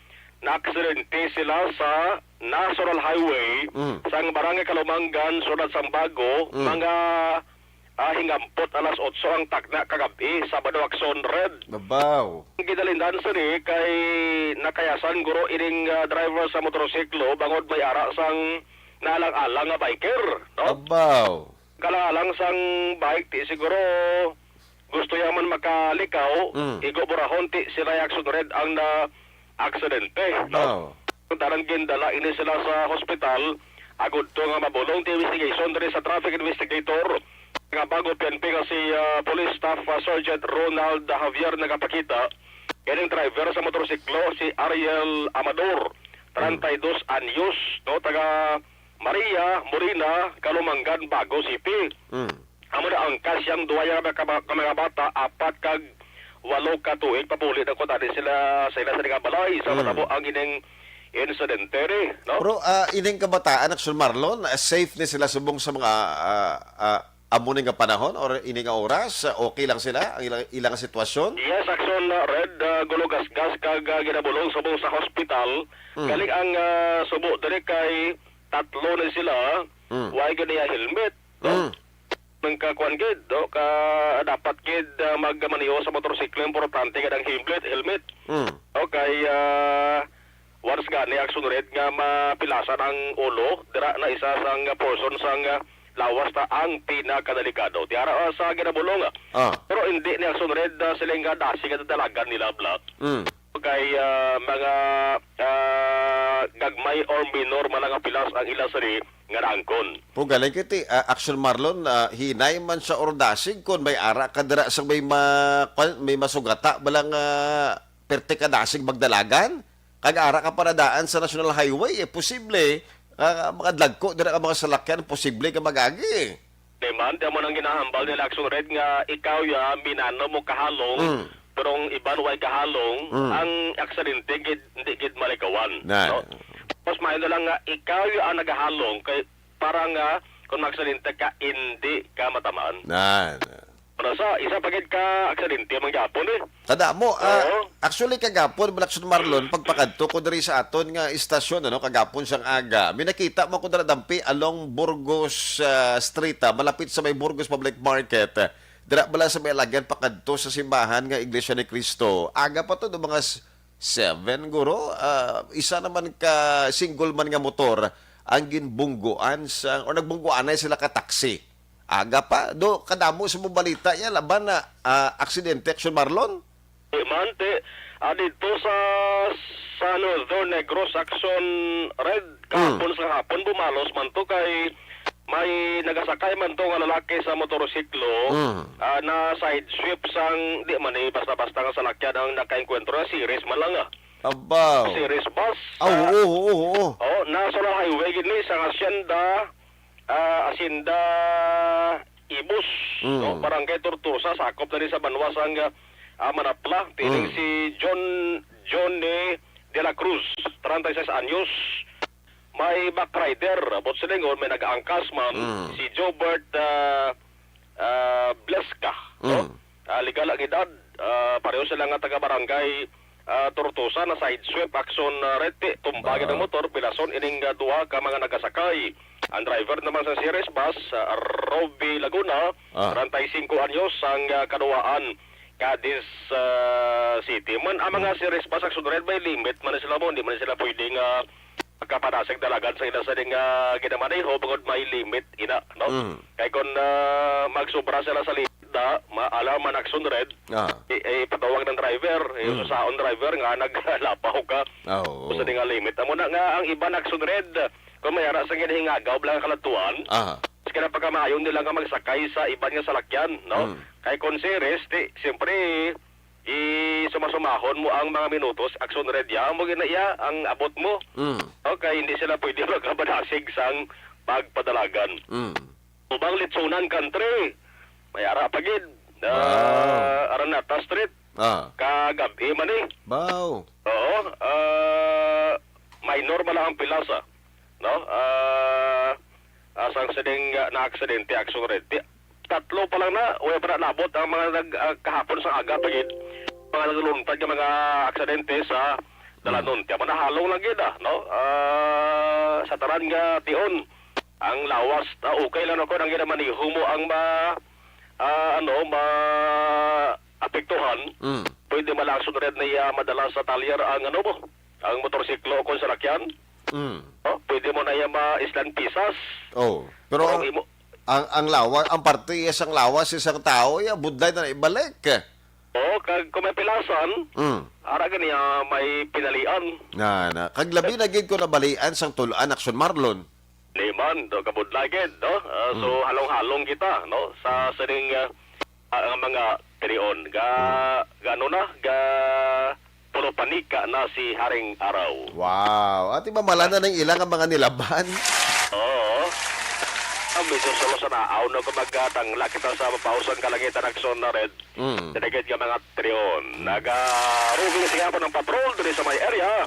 naaksidente sila sa National Highway Mm. sang Barangay Kalumangan, Syudad Sambago, Mm. mga, ah, hingampot alas otso ang tagna kagab-i, Sabado Action Red. Babaw. Ang ginalindan sini kay nakayasan guro ining, ah, driver sa motorsiklo bangod may ara sang naalang-alang nga biker, no? Abaw. Kalalang sang bike, ti siguro gusto niya man makalikaw, Mm. igo burahon ti si Ray Action Red ang na aksidente, no? Oh. Tanan gindala ini sila sa hospital, agud to nga mabulong ti investigation diri sa traffic investigator nga bago P N P nga si, ah, Police Staff, ah, Sergeant Ronald Javier nagapakita. Ining driver sa motorsiklo, si Ariel Amador, Mm. treinta y dos anyos, no, taga Maria Morena, Kalumangan, Bago City. Mm. Amo na ang kasyang duha nga mga, ka mga bata, apat kag walo ka tuig, papuli na ko tani sila sa ila sa nga balay sa Mm. matabo ang ining insidente ni, no? Pero, ah, ining kabataan, Action Marlon, ah, safe ni sila subong sa mga, ah, ah, amo ni nga panahon or ini nga oras, okay lang sila, ang ilang, ilang sitwasyon? Yes, Action, uh, Red, uh, gulugasgas kag, uh, ginabulong subong sa hospital. Mm. Galing ang, uh, subo diri kay tatlo na sila, Mm. way gani helmet, no? Mm. Nang kakuan gid, no? Ka, dapat gid, uh, magmaneho sa motorsiklo, importante gid ang helmet, helmet. Mm. Okay, uh, Once gani, Action Red, nga mapilasan ang ulo, dira na isa sang portion sang, ah, lawas ta ang pinakadelikado. Ti ara, ah, sa ginabulong, ah. Ah. Pero hindi ni Action Red, ah, sila nga dasig nga dalagan nila, Black. Mm. Kay, ah, mga, ah, gagmay or minor man lang nga pilas ang ila sini nga naangkon. Pugaling kiti, ah, Action Marlon, ah, hinay man sa or dasig kon may ara ka dira sa may ma-, kwan, may masugata ba lang, ah, perte ka dasig magdalagan? Kag ara ka pa na daan sa National Highway, eh, posible, ah, makadlagko dira ka mga salakyan, posible ka mag-agi. Di man, di mo nang ginahambal nila Action Red nga ikaw ya, minano mo kahalong, Mm. pero ang iban way kahalong, Mm. ang aksidente gid, hindi gid malikawan, Na. no? Mas maayo na lang nga ikaw ya ang nagahalong kay para nga kung maaksidente ka, hindi ka matamaan. Na, na. Ano sa, isa pa gid ka aksidente man gyapon eh. Kadamo, ah, Oo. actually, kagapon, Blackson Marlon, pagpakadto ko diri sa aton nga istasyon, ano, kagapon sang aga, may nakita mo ko dira dampi along Burgos, ah, Street, ah, malapit sa may Burgos Public Market. Dira bala sa may alagyan pakadto sa simbahan nga Iglesia ni Cristo. Aga pa to, do mga s-, seven, guro. Ah, isa naman ka single man nga motor ang ginbungguan sa, or nagbungguanay sila ka taxi. Aga pa, do kadamo sa mga balita ya laban na, ah, aksidente, Action Marlon? Di man, ti, ah, dito sa, sa Northern Negros, Action Red, Mm. kahapon sa hapon, bumalos man to kay may nagasakay man to nga lalaki sa motorsiklo, Mm. ah, na side sweep sang, di man eh, basta-basta nga salakyan ang nakaengkwentro, na series man lang, ah. Abaw. Series bus. Ah, oo, oo, oo. Oh, nasa highway gini sa Hacienda, ah, Hacienda Ibus, Mm. no? Barangay Tortosa, sakop na ni sa banwa sang, ah, Manapla. Tining Mm. si John, Johnny de la Cruz, treinta y seis anyos. May backrider, abot silingon, may nag-aangkas man, Mm. si Jobert, ah, ah, Blesca, no? Mm. Ah, legal ang edad, ah, pareho sila nga taga-barangay, ah, Tortosa na side sweep, Action, ah, Red, ti, tumba gid ang Ah. motor, pilason ining, ah, duha ka mga nagasakay. Ang driver naman sa series bus, ah, Robbie Laguna, Ah. treinta y cinco anyos, ang, ah, kaduwaan, Cadiz, ah, City. Man, ang mga Mm. series bus, Action Red, may limit man sila mo, hindi man sila pwede nga makapanasig dalagan sa ila sa nga ginamaneho, bangod may limit ina, no? Mm. Kay kung, ah, magsubra sila sa limit na, ma-, alarm man, Action Red, Ah. i-, ipatawag ng driver, Mm. yung sa driver nga naglapaw ka. Ah, oo. Sa nga limit. Amo na nga ang iban, Action Red, kung may ara sa ginhingagaw, bala nga kaladtuan, Ah. mas kinapagkamayon nila nga magsakay sa iban nga salakyan, no? Mm. Kay kung series, ti, siyempre, i-sumasumahon mo ang mga minutos, Action Red, ya, mo gina iya ang abot mo. Mm. Okay, hindi sila pwede magkapadasig sang pagpadalagan. Mm. Ubang Litsunan Country, may ara pa gid. Ah, Wow. Araneta Street. Ah. Kagab-i man eh. Wow. Oo, ah, minor man lang ang pilasa, no? Ah, asang sining, ah, na-aksidente, Action Red. Ti-, tatlo pa lang na, wala pa na nabot ang mga nag-, ah, kahapon sa aga pa gid. Mga nagluntad nga mga aksidente sa dalanon. Mm. Kaya manahalong lang gid, ah, no? Ah, sa tanan nga tion, ang lawas, ah, okay lang ako nang ginamaniho mo ang ma-, ah, ano, ma-apektuhan. Mm. Pwede man lang sunod na iya madala sa talyer ang, ano mo, ang motorsiklo o kung salakyan. Mm. Oh, pwede mo na iya ma-islan pisas. Oh, pero Pero ang, imo ang, ang lawas, ang parte iya sang lawas sa isang tao, iya, budlay na ibalik. Oo, kag kung may pilasan, Mm. ara gani, ah, may pinalian. Na, na. Kag labi na gid ko nabalian sang tuloan, Action Marlon. Di man, do, kabudlay gid, no? Ah, so, Mm. halong-halong kita, no? Sa sining, ah, ah, mga tirion. Ga, Mm. ga ano na? Ga puno panika na si Haring Araw. Wow. Ati ba, mala na ng ilang ang mga nilaban? Oo. Ang medyo solo sa naaw na kung magkatangla kita sa mapausang kalangitan, Action na Red. Mm. Tinagid nga mga tirion. Mm. Nagaruging siya pa ng patrol diri sa may area.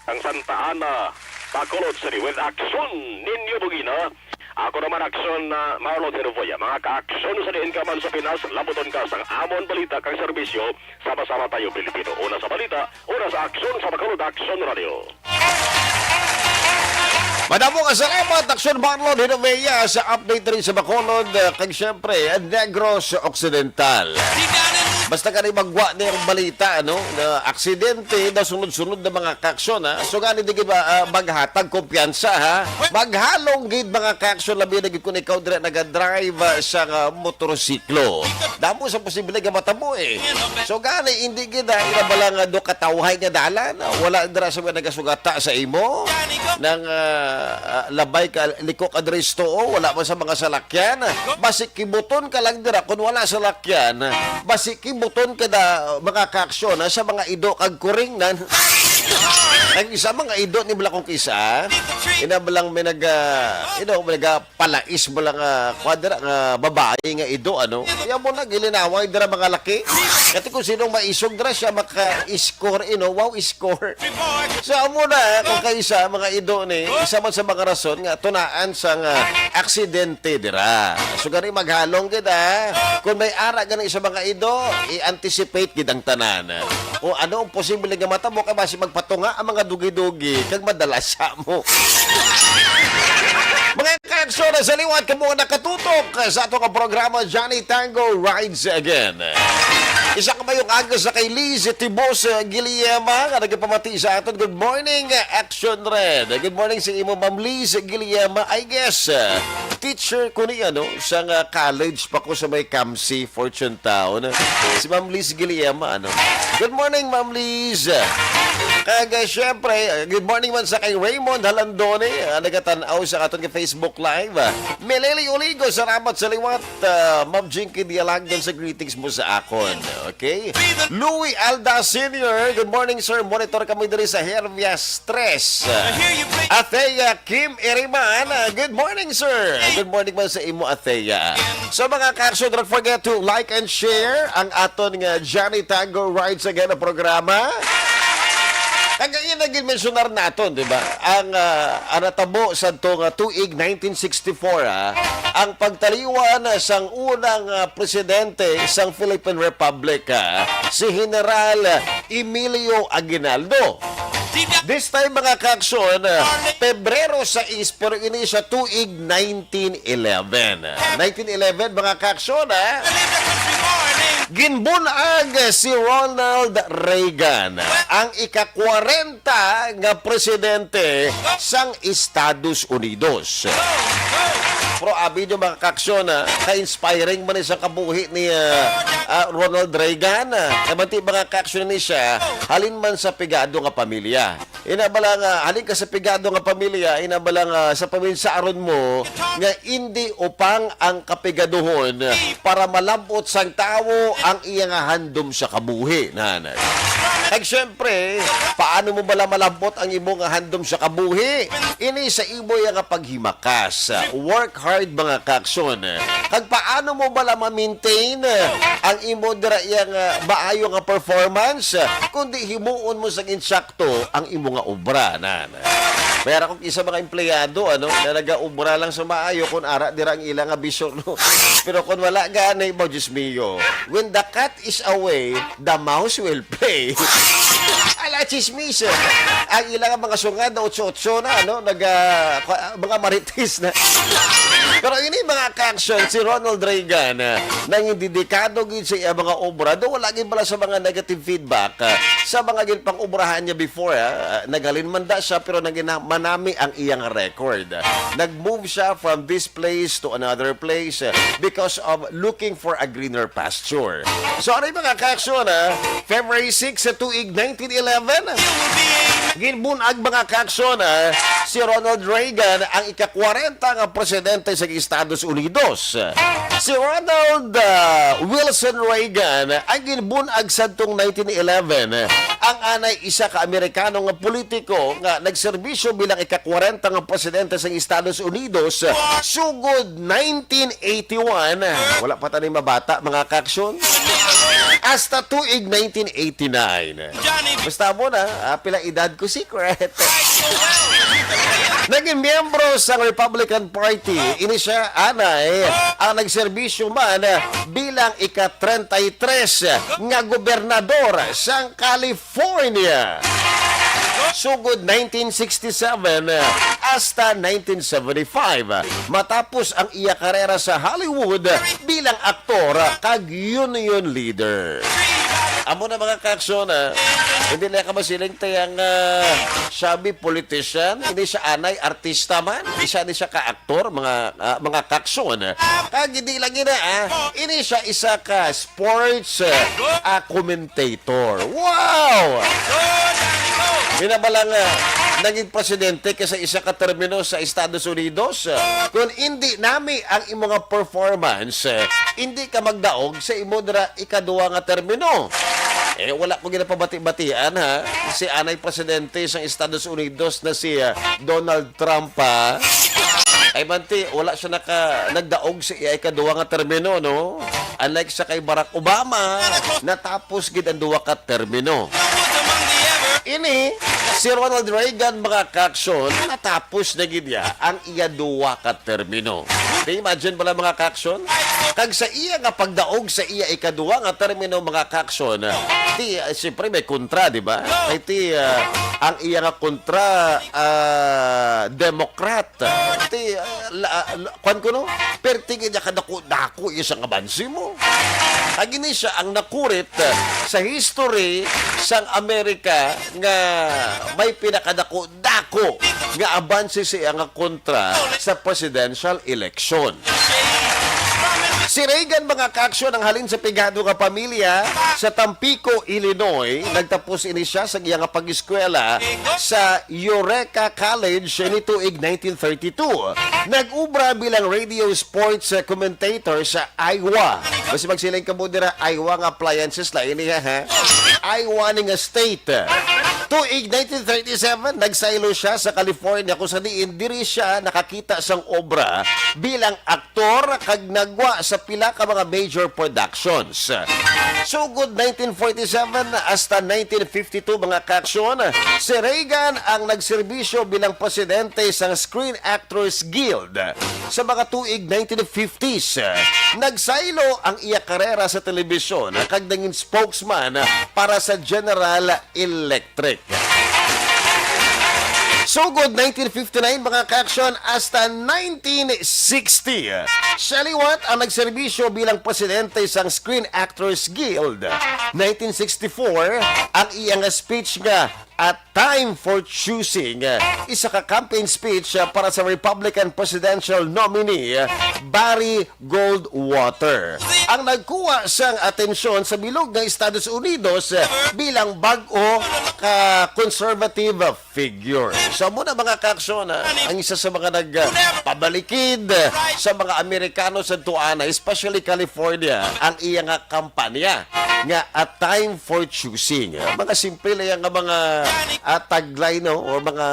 Ang Santa Ana, Bacolod City. With Action Ninyo Bugina, Ako naman, Aksyon na Marlon Herboya. Mga ka-aksyon sa diin ka man sa Pinas, labuton ka sang amon balita kag serbisyo. Sama-sama tayo, Pilipino. Una sa balita, una sa aksyon, sa Bacolod Aksyon Radio. Madamo nga salamat, Aksyon Marlon Herboya, sa update rin sa Bacolod, uh, kag siyempre, uh, Negros Occidental. Basta ka rin magwa na yung balita, ano, na aksidente, na sunod-sunod na mga kaaksyon, ha? So, gani di ba, ah, maghatag kumpiyansa, ha? Maghalong gid mga kaaksyon, labi na gid kung ikaw dire nagadrive, ah, sa, ah, motorsiklo. Damo sa posible nga matabo, eh. So, gani, hindi gid, ah, ina ba lang, ah, do katawhay nga dalan, ah, wala dira sa mga nagasugata sa imo, nang, ah, ah, labay ka, liko ka diri sa tuo, wala man sa mga salakyan. Basi kibuton ka lang dira kung wala salakyan. Basi kibuton ka da, mga kaaksyon, ha, sa mga ido kag kuringnan. Ang isa, mga ido ni bala kung kisa, ina ba lang may nag, ah, you know, may nagapalais ba lang, ah, kwadra nga babae nga ido, ano? Kaya mo na, gilinaway dira mga laki. Kati kung sinong maisog dira siya maka-score, you know, wow, score. So, amo na, kung kaisa, mga ido ni, isa man sa mga rason nga tunaan sang, ah, aksidente dira. So, gani maghalong gid, ah. Kung may ara gani sa mga ido, i-anticipate gid ang tanan. Kung ano ang posible nga matabo, kay basi magpatunga ang mga dugi-dugi, kag madala sa mo. Mga kaaksyon, sa liwat kamo nga nakatutok sa ato nga programa, Johnny Tango Rides Again. Isa ka mayong aga sa kay Liz Tibos, uh, Guillema, nga nagapamati sa aton. Good morning, uh, Action Red. Good morning sa imo, Ma'am Liz Guillema. I guess, uh, teacher ko ni, ano, sa nga college pa ko sa may Camsi, Fortune Town. Si Ma'am Liz Guillema, ano. Good morning, Ma'am Liz. Kag, uh, syempre, uh, good morning man sa kay Raymond Halandone, uh, nagatan-aw sa aton nga Facebook Live. Uh, Meleli Oligo, salamat sa liwat. Ah, Ma'am Jinky Dialagdan sa greetings mo sa akon. Okay? Louis Alda Senior, good morning, sir. Monitor kami diri sa Hervias Tres. Athea Kim Iriman, ah, good morning, sir. Good morning man sa imo, Athea. So, mga kaaksyon, don't forget to like and share ang aton nga Johnny Tango Rides Again na programa. Kag ina gid mensionar naton, di ba? Ang, ah, ang natabo sa to nga tuig nineteen sixty-four, ah, ang pagtaliwan sang unang, ah, presidente sang Philippine Republic, ah, si General Emilio Aguinaldo. This time, mga kaaksyon, ah, Pebrero sais, pero ini sa tuig nineteen eleven. Nineteen eleven, mga kaaksyon, ah, ginbunag si Ronald Reagan, ang ika-kwarenta nga presidente sang Estados Unidos. Pero abi nyo, mga kaaksyon, ah, ka-inspiring man ni sa kabuhi ni, ah, ah, Ronald Reagan, ah. Kay manti, mga kaaksyon, ni siya halin man sa pigado nga pamilya. Ina bala nga halin ka sa pigado nga pamilya, ina bala nga sa paminsaaron mo nga indi upang ang kapigaduhon para malab-ot sang tawo ang iya nga handom sa kabuhi, nanay. Kag syempre, paano mo bala malab-ot ang imo nga handom sa kabuhi? Ini sa imo iya nga paghimakas. Work hard, mga kaaksyon. Kag paano mo bala ma-maintain ang imo dira iya nga maayo nga performance, kundi himuon mo sang insakto ang imo nga obra, nanay. Mayara kog isa mga empleyado, ano, na nagaobra lang sa maayo kung ara dira ang ila nga bisyo, no? Pero kung wala gani, ba, Diyos mio, when the cat is away, the mouse will play. Ala, chismis, eh. Ang ila nga mga sungad na utso-utso na, ano, nag, ah, kwa-, mga marites na. Pero ini, mga kaaksyon, si Ronald Reagan, ah, nang dedikado gid sa iya mga obra, do wala gid bala sa mga negative feedback, ah, sa mga ginpang-obrahan niya before, ah. Naghalin man da siya, pero naging manami ang iyang record. Nag-move siya from this place to another place, ah, because of looking for a greener pasture. So, ano yung mga kaaksyon, ah? February six sa tuig nineteen eleven, ginbunag, mga kaaksyon, ah, si Ronald Reagan, ang ika-kwarenta nga presidente sa Estados Unidos. Si Ronald, ah, Wilson Reagan ang ginbunag sadtong nineteen eleven. Ang anay isa ka Amerikano nga politiko nga nagserbisyo bilang ika-kwarenta nga presidente sa Estados Unidos sugod nineteen eighty-one. Wala pa tani mabata, mga kaaksyon. hasta tuig nineteen eighty-nine. Basta mo na, ah, pila edad ko, secret. Naging miyembro sa Republican Party, ini siya, anay, ang nagserbisyo man bilang ika-treinta y tres nga gobernador sang California. Sugod nineteen sixty-seven hasta nineteen seventy-five, matapos ang iya karera sa Hollywood bilang aktor kag union leader. Amo na, mga kaaksyon, ah. Hindi na ka masiling tayang, ah, shabby politician. Hindi siya anay artista man. Isa ni siya ka aktor, mga, ah, mga kaaksyon. Kag hindi lang ina, ah, ini siya isa ka sports, ah, ah, commentator. Wow! Minabala nga naging presidente ka sa isa ka termino sa Estados Unidos. Kung hindi nami ang imo nga performance, hindi ka magdaog sa imo dira ikaduha nga termino. Eh, wala ko ginapabati-batian, ha? Si anay presidente sang Estados Unidos na si, ah, Donald Trump, ha? Ay, manti, wala siya naka, nagdaog sa iya ikaduha nga termino, no? Unlike sa kay Barack Obama, natapos gid ang duha ka termino. Ini, si Ronald Reagan, mga kaaksyon, natapos na gid niya ang iya duha ka termino. Di imagine bala, mga kaaksyon? Kag sa iya nga pagdaog sa iya ikaduha nga termino, mga kaaksyon, di, ah, siyempre may kontra, di ba? Kay ti, ah, ang iya nga kontra, ah, Democrat. Ti, ah, la, la, kwan ko, no? Perti nga niya kadako-dako iya sang abanse mo. Kag ini siya ang nakurit, ah, sa history sang Amerika nga may pinakadako-dako nga abanse sa iya nga kontra sa presidential election. Si Reagan, mga kaaksyon, ang halin sa pigado nga pamilya sa Tampico, Illinois. Nagtapos ini siya sa iya nga pag-eskwela sa Eureka College ni tuig nineteen thirty-two. Nag-ubra bilang radio sports, uh, commentator sa Iowa. Basi magsiling ka mo dira, Iowa nga appliances la ini, ha? Iowa ni nga state. Tuig nineteen thirty-seven, nagsaylo siya sa California, kung sa diin diri siya nakakita sang obra bilang aktor kag nagwa sa pila ka mga major productions. Sugod nineteen forty-seven hasta nineteen fifty-two, mga kaaksyon, si Reagan ang nagserbisyo bilang presidente sang Screen Actors Guild sa mga tuig nineteen fifties. Nagsaylo ang iya karera sa telebisyon kag nangin spokesman para sa General Electric. Sugod nineteen fifty-nine, mga kaaksyon, hasta nineteen sixty, siya liwat ang nagserbisyo bilang presidente sang Screen Actors Guild. Nineteen sixty-four, ang iya nga speech nga A Time for Choosing, isa ka campaign speech, ah, para sa Republican presidential nominee, ah, Barry Goldwater, ang nagkuha sang atensyon sa bilog nga Estados Unidos, ah, bilang bag-o ka conservative figure. So, amo na, mga kaaksyon, ah, ang isa sa mga nagpabalikid sa mga Amerikano sa tuana, especially California, ang iya nga kampanya nga A Time for Choosing. Mga simple lang nga mga, ah, tagline, no, o mga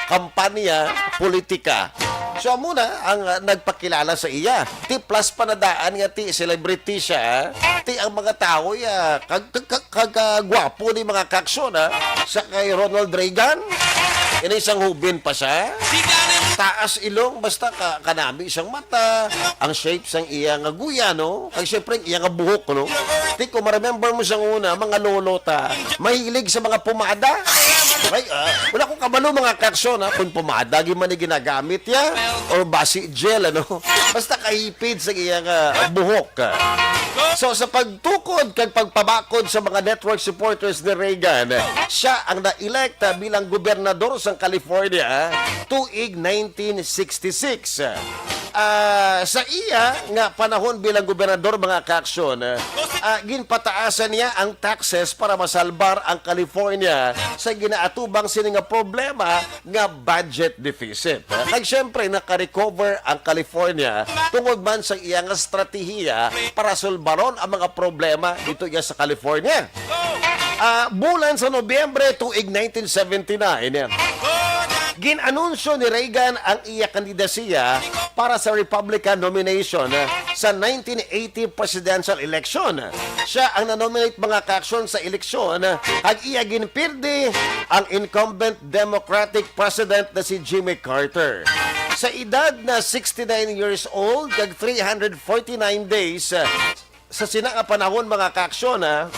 kampanya politika. So, amo na ang, ah, nagpakilala sa iya. Ti plus pa na daan nga ti celebrity siya, ti ang mga tawo ya kag, kag, kag, kag, ah, gwapo ni, mga kaaksyon, ha? Sa kay Ronald Reagan, ini sang hubin pa siya. Taas ilong, basta ka, kanami sang mata, ang shape sang iya nga guya, no? Kag syempre, ang iya nga buhok, no? Ti ko ma-remember mo sang una, mga lolo ta, mahilig sa mga pomada. Ay, ah, wala ko kabalo, mga kaaksyon, ha, kung pomada gyud man ni ginagamit ya or basi gel, ano? Basta kahipid sa iya nga buhok. So, sa pagtukod kag pagpabakod sa mga network supporters ni Reagan, siya ang naelekta bilang gobernador sang California tuig nineteen sixty-six. Ah, sa iya nga panahon bilang gobernador, mga kaaksyon, ah, ginpataasan niya ang taxes para masalbar ang California sa ginaatubang sini nga problema nga budget deficit. Kag siyempre, nakarecover ang California tungod man sa iya nga estratehiya para sulbaron ang mga problema dito iya sa California. Ah, bulan sa Nobyembre tuig nineteen seventy-nine, Gin-anunsyo ni Reagan ang iya kandidasiya para sa Republican nomination sa nineteen eighty presidential election. Siya ang nanominate, mga kaaksyon, sa eleksyon, kag iya ginpirdi ang incumbent Democratic President na si Jimmy Carter. Sa edad na sixty-nine years old kag three hundred forty-nine days, sa sina nga panahon, mga kaaksyon, ha?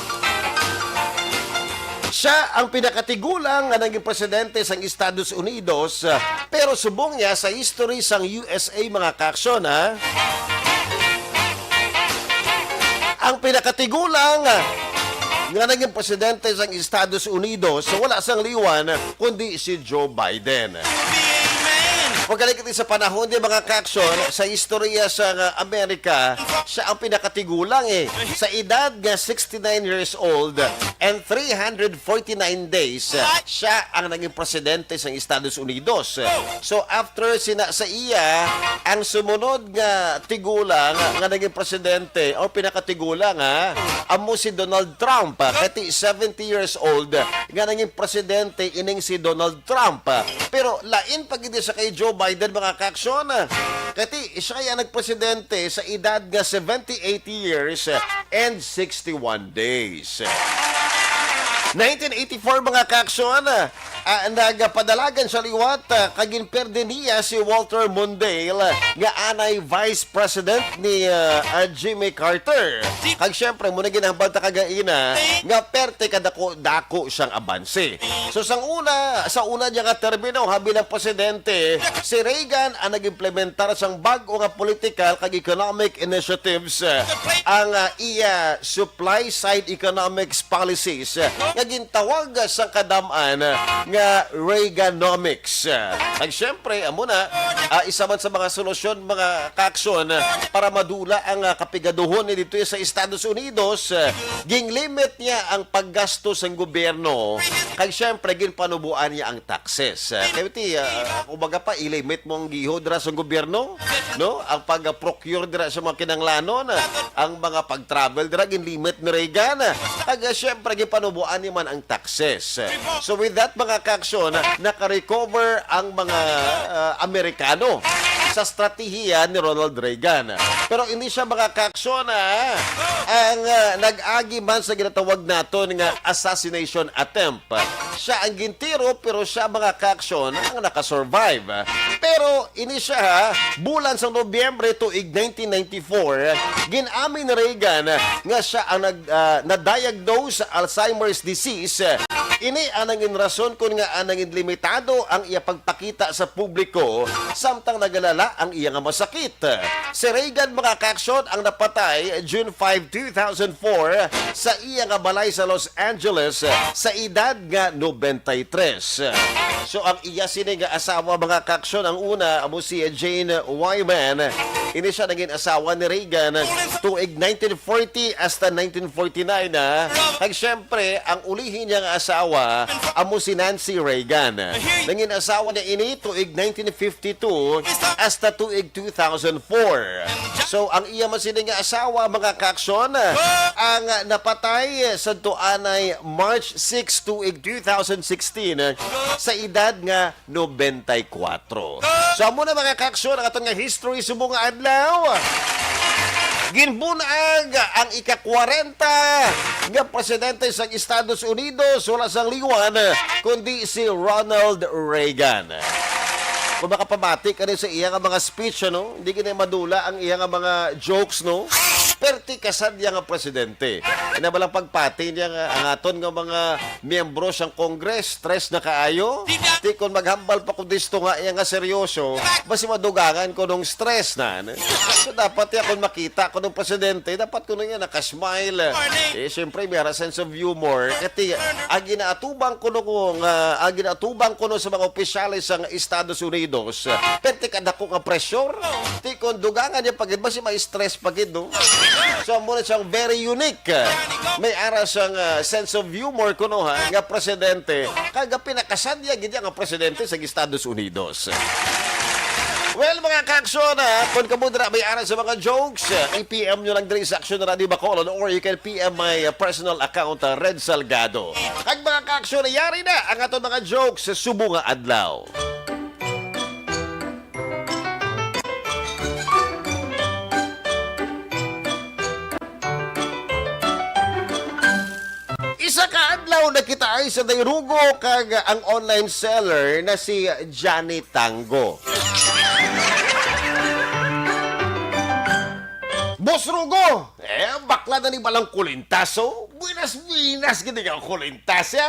Siya ang pinakatigulang nga naging presidente sang Estados Unidos, pero subong niya sa history sang U S A, mga kaaksyon, ha? Ang pinakatigulang nga naging presidente sang Estados Unidos, wala sang liwan kundi si Joe Biden. Pagkalikit sa panahon di, mga kaaksyon, sa istorya sa nga Amerika, siya ang pinakatigulang, eh. Sa edad nga sixty-nine years old and three hundred forty-nine days, siya ang naging presidente sang Estados Unidos. So, after sina sa iya, ang sumunod nga tigulang nga naging presidente o pinakatigulang, ha, amo si Donald Trump. Kay seventy years old nga naging presidente ining si Donald Trump. Pero lain pa gid siya kay Joe Biden, mga kaaksyon. Kay siya ang nagpresidente sa edad nga seventy-eight years and sixty-one days. Nineteen eighty-four, mga kaaksyon, ah, nagpadalagan sa liwat, ah, kag ginperde niya si Walter Mondale nga anay vice president ni, ah, ah, Jimmy Carter. Kag syempre, mo na ginahambal ta kagaina nga perte kadako-dako siyang abanse. So, sang una, sa una niya nga termino, ha, bilang presidente, si Reagan ang nag-implementar sang bag-o nga political kag economic initiatives, ah, ang, ah, iya supply side economics policies, ah, nga gintawag sa kadam-an, ah, nga Reaganomics. Ah, kag syempre, amo na, ah, isa man sa mga solusyon, mga kaaksyon, ah, para madula ang, ah, kapigaduhon ni dito sa Estados Unidos, ah, gin-limit niya ang paggasto sang gobyerno. Kag syempre, ginpanubuan niya ang taxes. Ah, kay ti, ah, kumbaga pa, i-limit mo ang gihod ra sang gobyerno, no? Ang pag-procure dira sa mga kinanglanon, ang mga pag-travel dira, gin-limit ni Reagan. Kag, ah, syempre, ginpanubuan niya man ang taxes. So, with that, mga kaaksyon, nakarecover ang mga, ah, Amerikano sa strategiya ni Ronald Reagan. Pero hindi siya, mga kaaksyon, ah, ang, ah, nag-agi man sa ginatawag naton nga assassination attempt. Siya ang gintiro, pero siya, mga kaaksyon, ang nakasurvive. Pero ini siya, ha, bulan sa Nobyembre tuig nineteen ninety-four, gin-amin ni Reagan nga siya ang nag-, ah, na-diagnose sa Alzheimer's disease. Ini ang nangin rason kon ngaa nangin limitado ang iya pagpakita sa publiko, samtang nagalala ang iya nga masakit. Si Reagan, mga kaaksyon, ang napatay June five, two thousand four, sa iya nga balay sa Los Angeles, sa edad nga nobenta y tres. So, ang iya sini nga asawa, mga kaaksyon, ang una amo si Jane Wyman. Ini siya nangin asawa ni Reagan tuig nineteen forty hasta nineteen forty-nine, ha. Kag syempre, ang ulihi niya nga asawa amo si Nancy Reagan. Nangin asawa niya ini tuig nineteen fifty-two hasta tuig two thousand four. So, ang iya man sini nga asawa, mga kaaksyon, ang napatay sa tuanay March six, tuig two thousand sixteen, sa edad nga nobenta y kuwatro. So, amo na, mga kaaksyon, ang aton nga history subong nga adlaw. Ginbunag ang ika-kwarenta nga presidente sa Estados Unidos, wala sang liwan kundi si Ronald Reagan. Kung makapamati ka rin sa iya nga mga speech, ano, hindi gid madula ang iya nga mga jokes, no? Perti kasadya nga presidente. Ina ba lang pagpati niya nga ang aton nga mga miyembro sang Congress, stress na kaayo. Ti kon maghambal pa ko disto nga iya nga seryoso, basi madugangan ko nung stress na, ano? So, dapat ya, kung makita ko ng presidente, dapat ko na yan nakasmile. Eh, siyempre, may ara sense of humor. Kati, ang ginaatubang ko nung, ah, ang ginaatubang ko nung sa mga opisyales sa Estados Unidos, ah, pwerte ka dako nga pressure. Ti kon dugangan niya pagid, basi may stress pagid, no? So, amo na siyang very unique. May ara siyang, ah, sense of humor kuno, ha, nga presidente. Kag pinakasadya gid niya nga presidente sa Estados Unidos. Well, mga kaaksyon, ha, kung kamo dira may ara sa mga jokes, i-P M nyo lang diri sa Aksyon Radio Bacolod, or you can P M my, uh, personal account, uh, Red Salgado. Kag mga kaaksyon, yari na ang aton mga jokes sa subong nga adlaw. Kaadlaw na kita ay sa Dayrugo kag ang online seller na si Johnny Tango. Boss Rugo, eh, bakla na ni balang kulintas, oh. Buenas, buenas, gid nga kulintas, ya.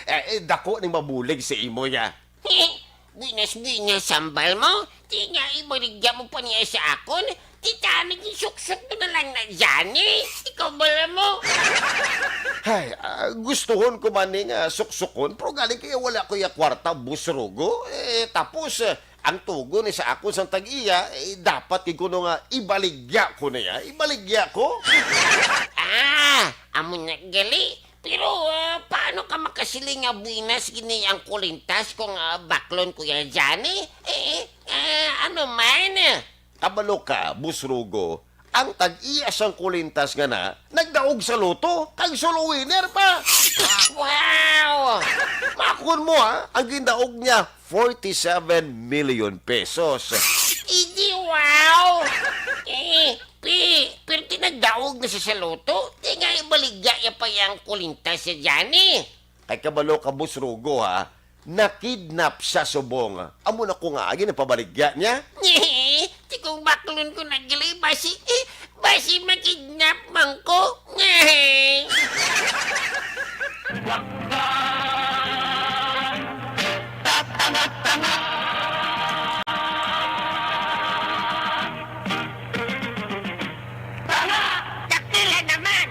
Eh, eh, dako ning mabulig sa imo, ya. Buenas, buenas, sambal mo. Di nga ibaligya mo pa niya sa akon. Titani, gisuksok mo na lang na, Johnny. Ikaw bala mo. Hay, ah, gustuhon ko man ni nga suksukon, pero galing kaya wala ko ya kwarta, Boss Rugo. Eh, tapos, eh, ang tugon ni sa akon sang tag-iya, eh, dapat gid kuno nga ibaligya ko na ya. Ibaligya ko. Ah, amo na gali. Pero, ah, paano ka makasiling nga buenas gini ang kulintas kung, ah, baklon, Kuya Johnny? Eh, eh, ah, ano man? Kabalo ka, Boss Rugo, ang tag-iya sang kulintas nga na, nagdaog sa loto, kag solo winner pa. Wow! Makon mo, ha, ang gindaog niya, forty-seven million pesos. Idi, wow! Eh, pi, pero tinagdaog na siya sa loto. Di nga ibaligya ya pa yang kulintas sa Johnny. Kay kabalo ka, Boss Rugo, ha? Nakidnap siya subong. Amo na ko nga agi napabaligya niya. Ti kung baklon ko na gali, basi, eh, basi makidnap man ko. Tanga! Dakila naman!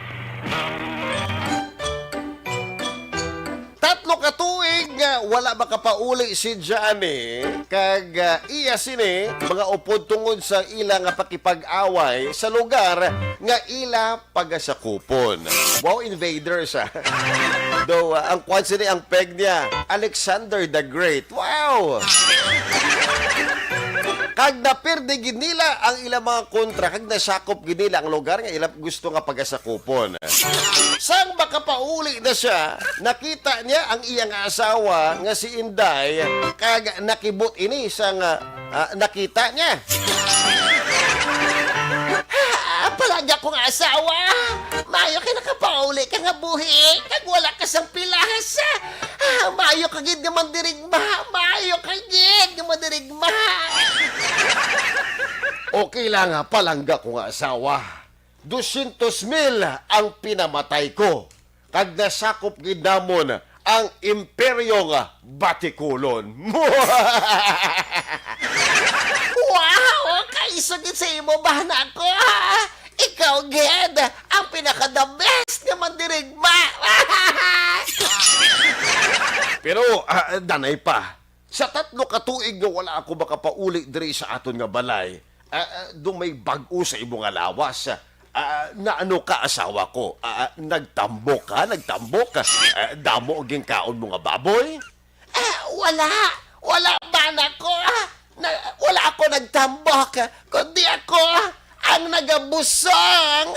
Tatlo ka tuig nga wala makapauli si Johnny, kag, ah, iya sini mga upod tungod sa ila nga pakipag-away sa lugar nga ila pagasakupon. Wow, invaders, ah. Daw, ah, ang kwan sini, ang peg niya, Alexander the Great. Wow! Kag napirdi gid nila ang ilang mga kontra, kag nasakop gid nila ang lugar nga ila gusto nga pagasakupon. Sang makapauli na siya, nakita niya ang iyang asawa nga si Inday, kag nakibot ini sang, ah, nakita niya. Ah, palangga ko nga asawa, maayo kay nakapauli ka nga buhi, kag wala ka sang pilas. Ah, maayo ka gid nga mandirigma, maayo ka gid nga mandirigma. Okay lang, ah, palangga ko nga asawa. Dosyentos mil ang pinamatay ko, kag nasakop gid namon ang Imperyong Batikulon. Wow! Kaisog gid sa imo, bana ko, ha? Ikaw gid ang pinaka the best nga mandirigma. Pero, ah, danay pa. Sa tatlo ka tuig nga wala ako makapauli diri sa aton nga balay, ah, ah, do may bag-o sa imo nga lawas. Ah, naano ka, asawa ko? Ah, ah, nagtambok ka? Nagtambok? Ah, damo ang ginkaon mo nga baboy? Ah, wala. Wala, bana ko. Ah, na, wala ako nagtambok, kundi ako ang nagabusong.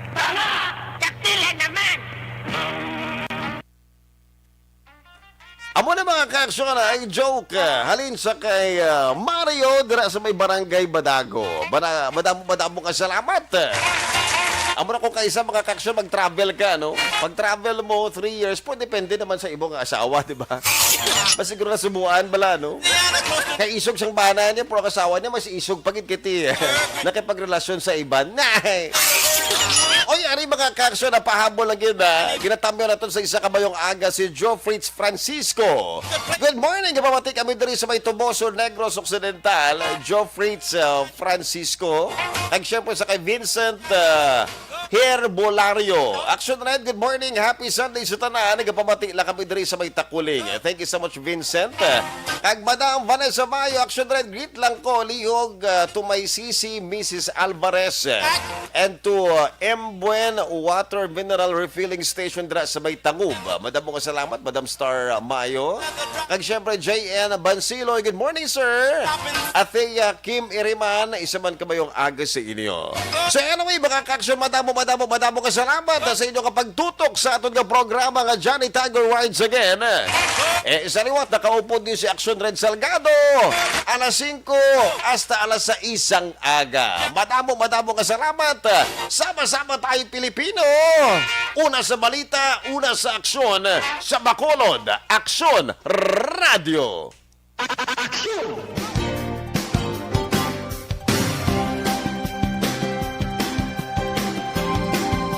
Tanga! Dakila naman! Amo na, mga kaaksyon, ay joke. Halin sa kay, ah, Mario dira sa may Barangay Badago. Bada-, madamo, madamo nga salamat. Amo na kung kaisa, mga kaaksyon, mag-travel ka, no? Pag-travel mo, three years, po, depende naman sa imong asawa, di ba? Mas siguro na subuan bala, no? Kay isog sang bana niya, pero ang asawa niya, mas isog pa gid kiti. Nakipagrelasyon sa iban. Nay! Oy, ari, mga kaaksyon, napahabol lang gid, ah. Ginatamyaw naton sa isa ka mayong aga si Joe Fritz Francisco. Good morning, gapamati kami diri sa may Toboso, Negros Occidental. Joe Fritz, ah, Francisco. Kag syempre sa kay Vincent, ah, Herbolario. Action Red, good morning. Happy Sunday sa tanan. Nagapamati lang kami diri sa may Takuling. Thank you so much, Vincent. Kag Madam Vanessa Mayo, Action Red, greet lang ko. Lihog, ah, to my sisi, Missus Alvarez. And to, uh, M Buen Water Mineral Refilling Station dira sa may Tangub. Uh, madamo nga salamat, Madam Star, uh, Mayo. Kag syempre, J N Bansiloy, good morning, sir. Athea Kim Iriman, isa man kabayong aga sa inyo. So anyway, mga kaaksyon, madamo Madamo, madamo nga salamat sa inyo nga pagtutok sa aton nga programa nga Johnny Tiger Rides Again. Eh, sa liwat, nakaupod ni si Action Red Salgado, alas singko hasta alas sais sang aga. Madamo, madamo nga salamat. Sama-sama tayo, Pilipino. Una sa balita, una sa aksyon, sa Bacolod, Aksyon Radio. Aksyon!